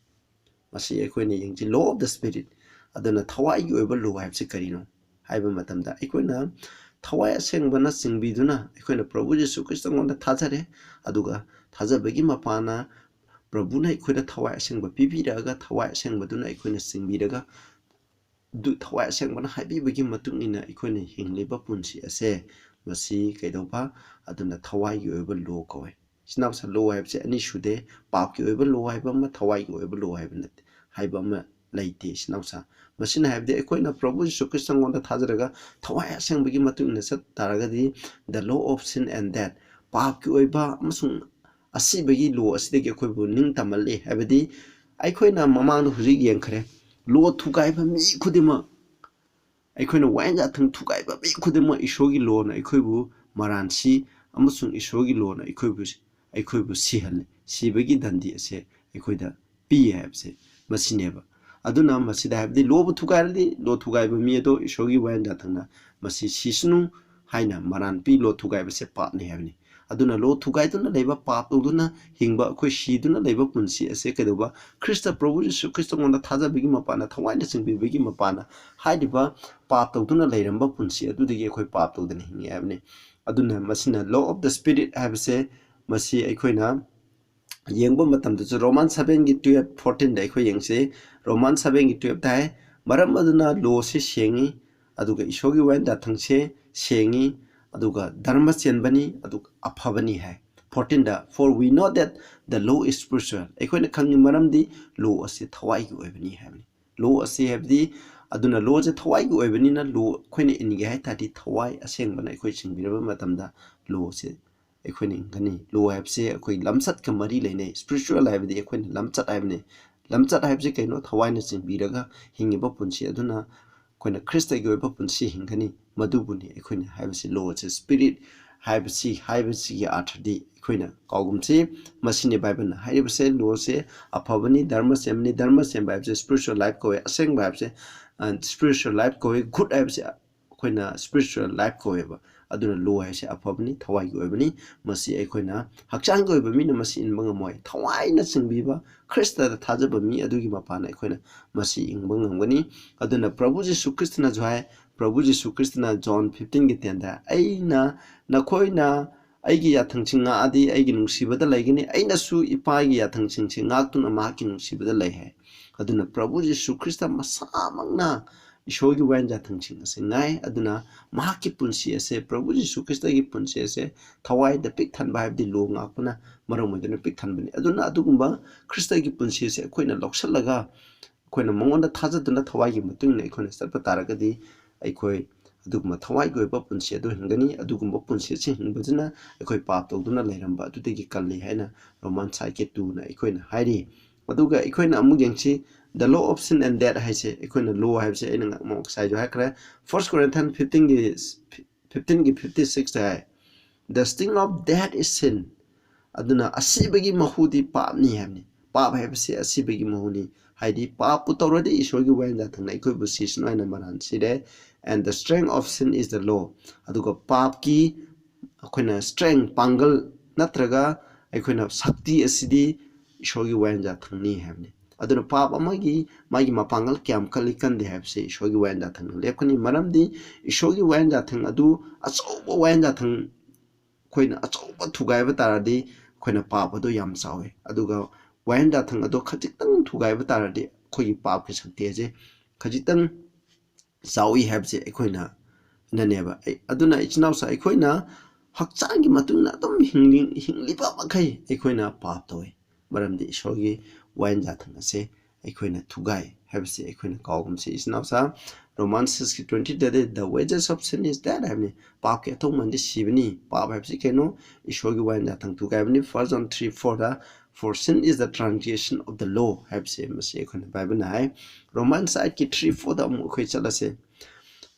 ꯃꯁꯤ ꯑꯩꯈꯣꯏꯅ ꯌꯦꯡꯁꯤ, law of the spirit꯫ ꯑꯗꯨꯅ ꯊꯋꯥꯏꯒꯤ ꯑꯣꯏꯕ ꯂꯣ ꯍꯥꯏꯕꯁꯤ ꯀꯔꯤꯅꯣ ꯍꯥꯏꯕ ꯃꯇꯝꯗ, ꯑꯩꯈꯣꯏꯅ ꯊꯋꯥꯏ ꯑꯁꯦꯡꯕꯅ ꯆꯤꯡꯕꯤꯗꯨꯅ ꯑꯩꯈꯣꯏꯅ ꯄ꯭ꯔꯚꯨ ꯖꯤꯁꯨ ꯈ꯭ꯔꯤꯁꯇꯉꯣꯟꯗ ꯊꯥꯖꯔꯦ, ꯑꯗꯨꯒ ꯊꯥꯖꯕꯒꯤ ꯃꯄꯥꯟꯅ ꯄ꯭ꯔꯚꯨꯅ ꯑꯩꯈꯣꯏꯗ ꯊꯋꯥꯏ ꯑꯁꯦꯡꯕ ꯄꯤꯕꯤꯔꯛꯑꯒ, ꯊꯋꯥꯏ ꯑꯁꯦꯡꯕꯗꯨꯅ ꯑꯩꯈꯣꯏꯅ ꯆꯤꯡꯕꯤꯔꯒ, ꯑꯗꯨ ꯊꯋꯥꯏ ꯑꯁꯦꯡꯕꯅ ꯍꯥꯏꯕꯤꯕꯒꯤ ꯃꯇꯨꯡ ꯏꯟꯅ ꯑꯩꯈꯣꯏꯅ ꯍꯤꯡꯂꯤꯕ ꯄꯨꯟꯁꯤ ꯑꯁꯦ, ꯃꯁꯤ ꯀꯩꯗꯧꯕ? ꯑꯗꯨꯅ ꯊꯋꯥꯏꯒꯤ ꯑꯣꯏꯕ ꯂꯣ ꯀꯧꯋꯦ꯫ ꯏꯆꯤꯟ ꯏꯅꯥꯎꯁꯥ, ꯂꯣ ꯍꯥꯏꯕꯁꯦ ꯑꯅꯤ ꯁꯨꯗꯦ, ꯄꯥꯞꯀꯤ ꯑꯣꯏꯕ ꯂꯣ ꯍꯥꯏꯕ ꯑꯃ, ꯊꯋꯥꯏꯒꯤ ꯑꯣꯏꯕ ꯂꯣ ꯍꯥꯏꯕ ꯅꯠꯇꯦ, ꯍꯥꯏꯕ ꯑꯃ ꯂꯩꯇꯦ, ꯏꯆꯤꯟ ꯏꯅꯥꯎꯁꯥ꯫ ꯃꯁꯤꯅ ꯍꯥꯏꯕꯗꯤ ꯑꯩꯈꯣꯏꯅ ꯄ꯭ꯔꯚꯨ ꯖꯤꯁꯨ ꯈ꯭ꯔꯤꯁꯇꯉꯣꯟꯗ ꯊꯥꯖꯔꯒ ꯊꯋꯥꯏ ꯑꯁꯦꯡꯕꯒꯤ ꯃꯇꯨꯡ ꯏꯟꯅ ꯆꯠ ꯇꯥꯔꯒꯗꯤ, the law of sin and death, ꯄꯥꯞꯀꯤ ꯑꯣꯏꯕ ꯑꯃꯁꯨꯡ ꯑꯁꯤꯕꯒꯤ ꯂꯣ ꯑꯁꯤꯗꯒꯤ ꯑꯩꯈꯣꯏꯕꯨ ꯅꯤꯡꯇꯝꯍꯜꯂꯤ꯫ ꯍꯥꯏꯕꯗꯤ ꯑꯩꯈꯣꯏꯅ ꯃꯃꯥꯡꯗ ꯍꯧꯖꯤꯛ ꯌꯦꯡꯈ꯭ꯔꯦ, ꯂꯣ ꯊꯨꯒꯥꯏꯕ ꯃꯤ ꯈꯨꯗꯤꯡꯃꯛ, ꯑꯩꯈꯣꯏꯅ ꯋꯥꯌꯦꯟ ꯌꯥꯊꯪ ꯊꯨꯒꯥꯏꯕ ꯃꯤ ꯈꯨꯗꯤꯡꯃꯛ ꯏꯁꯣꯔꯒꯤ ꯂꯣꯅ ꯑꯩꯈꯣꯏꯕꯨ ꯃꯔꯥꯟ ꯁꯤ ꯑꯃꯁꯨꯡ ꯏꯁꯣꯔꯒꯤ ꯂꯣꯅ ꯑꯩꯈꯣꯏꯕꯨ, ꯑꯩꯈꯣꯏꯕꯨ ꯁꯤꯍꯜꯂꯤ꯫ ꯁꯤꯕꯒꯤ ꯗꯟꯗꯤ ꯑꯁꯦ ꯑꯩꯈꯣꯏꯗ ꯄꯤ ꯍꯥꯏꯕꯁꯦ ꯃꯁꯤꯅꯦꯕ꯫ ꯑꯗꯨꯅ ꯃꯁꯤꯗ ꯍꯥꯏꯕꯗꯤ ꯂꯣꯕꯨ ꯊꯨꯒꯥꯏꯔꯗꯤ ꯂꯣ ꯊꯨꯒꯥꯏꯕ ꯃꯤ ꯑꯗꯣ ꯏꯁꯣꯔꯒꯤ ꯋꯥꯌꯦꯟ ꯌꯥꯊꯪꯅ ꯃꯁꯤ ꯁꯤꯁꯅꯨ ꯍꯥꯏꯅ ꯃꯔꯥꯟ ꯄꯤ, ꯂꯣ ꯊꯨꯒꯥꯏꯕꯁꯦ ꯄꯥꯞꯅꯤ ꯍꯥꯏꯕꯅꯤ꯫ ꯑꯗꯨꯅ ꯂꯣ ꯊꯨꯒꯥꯏꯗꯨꯅ ꯂꯩꯕ, ꯄꯥꯞ ꯇꯧꯗꯨꯅ ꯍꯤꯡꯕ, ꯑꯩꯈꯣꯏ ꯁꯤꯗꯨꯅ ꯂꯩꯕ ꯄꯨꯟꯁꯤ ꯑꯁꯦ ꯀꯩꯗꯧꯕ? ꯈ꯭ꯔꯤꯁꯇ ꯄ꯭ꯔꯚꯨ ꯖꯤꯁꯨ ꯈ꯭ꯔꯤꯁꯇꯉꯣꯟꯗ ꯊꯥꯖꯕꯒꯤ ꯃꯄꯥꯟꯅ, ꯊꯋꯥꯏꯅ ꯆꯤꯡꯕꯤꯕꯒꯤ ꯃꯄꯥꯟꯅ ꯍꯥꯏꯔꯤꯕ ꯄꯥꯞ ꯇꯧꯗꯨꯅ ꯂꯩꯔꯝꯕ ꯄꯨꯟꯁꯤ ꯑꯗꯨꯗꯒꯤ ꯑꯩꯈꯣꯏ ꯄꯥꯞ ꯇꯧꯗꯅ ꯍꯤꯡꯉꯤ ꯍꯥꯏꯕꯅꯤ꯫ ꯑꯗꯨꯅ ꯃꯁꯤꯅ law of the spirit ꯍꯥꯏꯕꯁꯦ, ꯃꯁꯤ ꯑꯩꯈꯣꯏꯅ ꯌꯦꯡꯕ ꯃꯇꯝꯗꯁꯨ ꯔꯣꯃꯥꯟ ꯁꯚꯦꯟꯒꯤ ꯇꯨꯌꯦꯜꯞ ꯐꯣꯔꯇꯤꯟꯗ ꯑꯩꯈꯣꯏ ꯌꯦꯡꯁꯤ꯫ ꯔꯣꯃꯥꯟ ꯁꯚꯦꯟꯒꯤ ꯇꯨꯌꯦꯜꯞꯇ ꯍꯥꯏ, "ꯃꯔꯝ ꯑꯗꯨꯅ ꯂꯣꯁꯤ ꯁꯦꯡꯉꯤ, ꯑꯗꯨꯒ ꯏꯁꯣꯔꯒꯤ ꯋꯥꯌꯦꯟ ꯌꯥꯊꯪꯁꯦ ꯁꯦꯡꯉꯤ, ꯑꯗꯨꯒ ꯙꯔꯃ ꯆꯦꯟꯕꯅꯤ, ꯑꯗꯨꯒ ꯑꯐꯕꯅꯤ" ꯍꯥꯏ꯫ ꯐꯣꯔꯇꯤꯟꯗ, "For we know that the law is spiritual", ꯑꯩꯈꯣꯏꯅ ꯈꯪꯉꯤ ꯃꯔꯝꯗꯤ ꯂꯣ ꯑꯁꯤ ꯊꯋꯥꯏꯒꯤ ꯑꯣꯏꯕꯅꯤ ꯍꯥꯏꯕꯅꯤ꯫ ꯂꯣ ꯑꯁꯤ ꯍꯥꯏꯕꯗꯤ ꯑꯗꯨꯅ ꯂꯣꯁꯦ ꯊꯋꯥꯏꯒꯤ ꯑꯣꯏꯕꯅꯤꯅ ꯂꯣ ꯑꯩꯈꯣꯏꯅ ꯏꯟꯒꯦ ꯍꯥꯏ ꯇꯥꯔꯗꯤ ꯊꯋꯥꯏ ꯑꯁꯦꯡꯕꯅ ꯑꯩꯈꯣꯏ ꯆꯤꯡꯕꯤꯔꯕ ꯃꯇꯝꯗ ꯂꯣꯁꯦ ꯑꯩꯈꯣꯏꯅ ꯏꯟꯒꯅꯤ꯫ ꯂꯣ ꯍꯥꯏꯕꯁꯦ ꯑꯩꯈꯣꯏ ꯂꯝꯆꯠꯀ ꯃꯔꯤ ꯂꯩꯅꯩ, ꯏꯁꯄꯤꯔꯤꯆꯨꯋꯦꯜ ꯍꯥꯏꯕꯗꯤ ꯑꯩꯈꯣꯏꯅ ꯂꯝꯆꯠ ꯍꯥꯏꯕꯅꯤ꯫ ꯂꯝꯆꯠ ꯍꯥꯏꯕꯁꯤ ꯀꯩꯅꯣ? ꯊꯋꯥꯏꯅ ꯆꯤꯡꯕꯤꯔꯒ ꯍꯤꯡꯉꯤꯕ ꯄꯨꯟꯁꯤ ꯑꯗꯨꯅ ꯑꯩꯈꯣꯏꯅ ꯈ꯭ꯔꯤꯁꯇꯒꯤ ꯑꯣꯏꯕ ꯄꯨꯟꯁꯤ ꯍꯤꯡꯒꯅꯤ꯫ ꯃꯗꯨꯕꯨꯅꯤ ꯑꯩꯈꯣꯏꯅ ꯍꯥꯏꯕꯁꯤ ꯂꯣꯁꯦ, ꯁ꯭ꯄꯤꯔꯤꯠ ꯍꯥꯏꯕꯁꯤ, ꯍꯥꯏꯕꯁꯤꯒꯤ ꯑꯥꯔꯊꯗꯤ ꯑꯩꯈꯣꯏꯅ ꯀꯥꯎꯒꯨꯝꯁꯤ꯫ ꯃꯁꯤꯅꯤ ꯕꯥꯏꯕꯜꯅ ꯍꯥꯏꯔꯤꯕꯁꯦ, ꯂꯣꯁꯦ ꯑꯐꯕꯅꯤ, ꯙꯔꯃ ꯁꯦꯝꯕꯅꯤ, ꯙꯔꯃ ꯁꯦꯝꯕ ꯍꯥꯏꯕꯁꯦ ꯏꯁꯄꯤꯔꯤꯆꯨꯋꯦꯜ ꯂꯥꯏꯐ ꯀꯧꯋꯦ꯫ ꯑꯁꯦꯡꯕ ꯍꯥꯏꯕꯁꯦ, ꯏꯁꯄꯤꯔꯤꯆꯨꯋꯦꯜ ꯂꯥꯏꯐ ꯀꯧꯋꯦ꯫ ꯒꯨꯗ ꯍꯥꯏꯕꯁꯦ ꯑꯩꯈꯣꯏꯅ ꯏꯁꯄꯤꯔꯤꯆꯨꯋꯦꯜ ꯂꯥꯏꯐ ꯀꯧꯋꯦꯕ꯫ ꯑꯗꯨꯅ ꯂꯣ ꯍꯥꯏꯁꯦ ꯑꯐꯕꯅꯤ, ꯊꯋꯥꯏꯒꯤ ꯑꯣꯏꯕꯅꯤ꯫ ꯃꯁꯤ ꯑꯩꯈꯣꯏꯅ ꯍꯛꯆꯥꯡꯒꯤ ꯑꯣꯏꯕ ꯃꯤꯅ ꯃꯁꯤ ꯏꯟꯕ ꯉꯝꯃꯣꯏ꯫ ꯊꯋꯥꯏꯅ ꯆꯤꯡꯕꯤꯕ, ꯈ꯭ꯔꯤꯁꯇꯗ ꯊꯥꯖꯕ ꯃꯤ ꯑꯗꯨꯒꯤ ꯃꯄꯥꯟꯅ ꯑꯩꯈꯣꯏꯅ ꯃꯁꯤ ꯏꯟꯕ ꯉꯝꯒꯅꯤ꯫ ꯑꯗꯨꯅ ꯄ꯭ꯔꯚꯨ ꯖꯤꯁꯨ ꯈ꯭ꯔꯤꯁꯇꯅꯁꯨ ꯍꯥꯏ, ꯄ꯭ꯔꯚꯨ ꯖꯤꯁꯨ ꯈ꯭ꯔꯤꯁꯇꯅ ꯖꯣꯟ ꯐꯤꯐꯇꯤꯟꯒꯤ ꯇꯦꯟꯗ, "ꯑꯩꯅ, ꯅꯈꯣꯏꯅ ꯑꯩꯒꯤ ꯌꯥꯊꯪꯁꯤꯡ ꯉꯥꯛꯑꯗꯤ ꯑꯩꯒꯤ ꯅꯨꯡꯁꯤꯕꯗ ꯂꯩꯒꯅꯤ, ꯑꯩꯅꯁꯨ ꯏꯄꯥꯒꯤ ꯌꯥꯊꯪꯁꯤꯡꯁꯤ ꯉꯥꯛꯇꯨꯅ ꯃꯍꯥꯛꯀꯤ ꯅꯨꯡꯁꯤꯕꯗ ꯂꯩ" ꯍꯥꯏ꯫ ꯑꯗꯨꯅ ꯄ꯭ꯔꯚꯨ ꯖꯤꯁꯨ ꯈ꯭ꯔꯤꯁꯇ ꯃꯁꯥꯃꯛꯅ ꯏꯁꯣꯔꯒꯤ ꯋꯥꯌꯦꯜ ꯌꯥꯊꯪꯁꯤꯡ ꯑꯁꯤ ꯉꯥꯏ꯫ ꯑꯗꯨꯅ ꯃꯍꯥꯛꯀꯤ ꯄꯨꯟꯁꯤ ꯑꯁꯦ, ꯄ꯭ꯔꯚꯨ ꯖꯤꯁꯨ ꯈ꯭ꯔꯤꯁꯇꯒꯤ ꯄꯨꯟꯁꯤ ꯑꯁꯦ ꯊꯋꯥꯏꯗ ꯄꯤꯛ ꯊꯟꯕ ꯍꯥꯏꯕꯗꯤ ꯂꯣ ꯉꯥꯛꯄꯅ ꯃꯔꯝ ꯑꯣꯏꯗꯨꯅ ꯄꯤꯛ ꯊꯟꯕꯅꯤ꯫ ꯑꯗꯨꯅ ꯑꯗꯨꯒꯨꯝꯕ ꯈ꯭ꯔꯤꯁꯇꯒꯤ ꯄꯨꯟꯁꯤ ꯑꯁꯦ ꯑꯩꯈꯣꯏꯅ ꯂꯧꯁꯤꯜꯂꯒ, ꯑꯩꯈꯣꯏꯅ ꯃꯉꯣꯟꯗ ꯊꯥꯖꯗꯨꯅ ꯊꯋꯥꯏꯒꯤ ꯃꯇꯨꯡ ꯏꯟꯅ ꯑꯩꯈꯣꯏꯅ ꯆꯠꯄ ꯇꯥꯔꯒꯗꯤ, ꯑꯩꯈꯣꯏ ꯑꯗꯨꯒꯨꯝꯕ ꯊꯋꯥꯏꯒꯤ ꯑꯣꯏꯕ ꯄꯨꯟꯁꯤ ꯑꯗꯨ ꯍꯤꯡꯒꯅꯤ꯫ ꯑꯗꯨꯒꯨꯝꯕ ꯄꯨꯟꯁꯤ ꯑꯁꯤ ꯍꯤꯡꯕꯁꯤꯅ ꯑꯩꯈꯣꯏ ꯄꯥꯞ ꯇꯧꯗꯨꯅ ꯂꯩꯔꯝꯕ ꯑꯗꯨꯗꯒꯤ ꯀꯜꯂꯤ ꯍꯥꯏꯅ ꯔꯣꯃꯟ ꯁꯥꯏꯠꯀꯤ ꯇꯨꯅ ꯑꯩꯈꯣꯏꯅ ꯍꯥꯏꯔꯤ꯫ ꯑꯗꯨꯒ ꯑꯩꯈꯣꯏꯅ ꯑꯃꯨꯛ ꯌꯦꯡꯁꯤ, the law of sin and death ꯍꯥꯏꯁꯦ, ꯑꯩꯈꯣꯏꯅ ꯂꯣ ꯍꯥꯏꯕꯁꯦ ꯑꯩꯅ ꯉ-, ꯉꯁꯥꯏꯁꯨ ꯍꯥꯏꯈ꯭ꯔꯦ, ꯐꯥꯔꯁ ꯀꯣꯔꯤꯟꯊꯤꯌꯟ ꯐꯤꯐꯇꯤꯟꯒꯤ, ꯐꯤꯐꯇꯤꯟꯒꯤ ꯐꯤꯐꯇꯤ ꯁꯤꯛꯁꯇ ꯍꯥꯏ, "The sting of death is sin." ꯑꯗꯨꯅ ꯑꯁꯤꯕꯒꯤ ꯃꯍꯨꯗꯤ ꯄꯥꯞꯅꯤ ꯍꯥꯏꯕꯅꯤ꯫ ꯄꯥꯞ ꯍꯥꯏꯕꯁꯤ ꯑꯁꯤꯕꯒꯤ ꯃꯍꯨꯅꯤ꯫ ꯍꯥꯏꯗꯤ ꯄꯥꯞꯄꯨ ꯇꯧꯔꯗꯤ ꯏꯁꯣꯔꯒꯤ ꯋꯥꯌꯦꯜ ꯌꯥꯊꯪꯅ ꯑꯩꯈꯣꯏꯕꯨ ꯁꯤꯁꯅꯨ ꯍꯥꯏꯅ ꯃꯔꯥꯟ ꯁꯤꯔꯦ꯫ And the strength of sin is the law. ꯑꯗꯨꯒ ꯄꯥꯞꯀꯤ ꯑꯩꯈꯣꯏꯅ ꯁ꯭ꯇꯔꯦꯡ, ꯄꯥꯡꯒꯜ ꯅꯠꯇ꯭ꯔꯒ ꯑꯩꯈꯣꯏꯅ ꯁꯛꯇꯤ ꯑꯁꯤꯗꯤ ꯏꯁꯣꯔꯒꯤ ꯋꯥꯌꯦꯜ ꯌꯥꯊꯪꯅꯤ ꯍꯥꯏꯕꯅꯤ꯫ ꯑꯗꯨꯅ ꯄꯥꯞ ꯑꯃꯒꯤ ꯃꯥꯒꯤ ꯃꯄꯥꯡꯒꯜ ꯀꯌꯥꯝ ꯀꯜꯂꯤ ꯀꯟꯗꯦ ꯍꯥꯏꯕꯁꯤ ꯏꯁꯣꯔꯒꯤ ꯋꯥꯌꯦꯜ ꯌꯥꯊꯪꯅ ꯂꯦꯞꯀꯅꯤ꯫ ꯃꯔꯝꯗꯤ ꯏꯁꯣꯔꯒꯤ ꯋꯥꯌꯦꯜ ꯌꯥꯊꯪ ꯑꯗꯨ ꯑꯆꯧꯕ ꯋꯥꯌꯦꯜ ꯌꯥꯊꯪ ꯑꯩꯈꯣꯏꯅ ꯑꯆꯧꯕ ꯊꯨꯒꯥꯏꯕ ꯇꯥꯔꯗꯤ ꯑꯩꯈꯣꯏꯅ ꯄꯥꯞ ꯑꯗꯨ ꯌꯥꯝ ꯆꯥꯎꯋꯤ꯫ ꯑꯗꯨꯒ ꯋꯥꯌꯦꯜ ꯌꯥꯊꯪ ꯑꯗꯨ ꯈꯖꯤꯛꯇꯪ ꯊꯨꯒꯥꯏꯕ ꯇꯥꯔꯗꯤ ꯑꯩꯈꯣꯏꯒꯤ ꯄꯥꯞꯀꯤ ꯁꯛꯇꯤ ꯑꯁꯦ ꯈꯖꯤꯛꯇꯪ ꯆꯥꯎꯏ ꯍꯥꯏꯕꯁꯦ ꯑꯩꯈꯣꯏꯅ ꯅꯅꯦꯕ꯫ ꯑꯩ-, ꯑꯗꯨꯅ ꯏꯆꯤꯟ ꯏꯅꯥꯎꯁ ꯑꯩꯈꯣꯏꯅ ꯍꯛꯆꯥꯡꯒꯤ ꯃꯇꯨꯡ ꯏꯟꯅ ꯑꯗꯨꯝ ꯍꯤꯡꯂꯤ-, ꯍꯤꯡꯂꯤꯕ ꯃꯈꯩ ꯑꯩꯈꯣꯏꯅ ꯄꯥꯞ ꯇꯧꯏ꯫ ꯃꯔꯝꯗꯤ ꯏꯁꯣꯔꯒꯤ ꯋꯥꯌꯦꯜ ꯌꯥꯊꯪ ꯑꯁꯦ ꯑꯩꯈꯣꯏꯅ ꯊꯨꯒꯥꯏ ꯍꯥꯏꯕꯁꯤ ꯑꯩꯈꯣꯏꯅ ꯀꯥꯎꯒꯨꯝꯁꯤ꯫ ꯏꯆꯤꯟ ꯏꯅꯥꯎꯁꯥ, Romans six ꯀꯤ twenty ꯗꯗꯤ "The wages of sin is death" ꯍꯥꯏꯕꯅꯤ꯫ ꯄꯥꯞꯀꯤ ꯑꯊꯧꯃꯟꯗꯤ ꯁꯤꯕꯅꯤ꯫ ꯄꯥꯞ ꯍꯥꯏꯕꯁꯤ ꯀꯩꯅꯣ? ꯏꯁꯣꯔꯒꯤ ꯋꯥꯌꯦꯜ ꯌꯥꯊꯪ ꯊꯨꯒꯥꯏꯕꯅꯤ꯫ First John three four the "For sin is the transgression of the law" ꯍꯥꯏꯕꯁꯤ ꯃꯁꯤ ꯑꯩꯈꯣꯏꯅ ꯕꯥꯏꯕꯜꯅ ꯍꯥꯏ꯫ Romans eight ꯀꯤ three four ꯗ ꯑꯃꯨꯛ ꯑꯩꯈꯣꯏ ꯆꯠꯂꯁꯦ꯫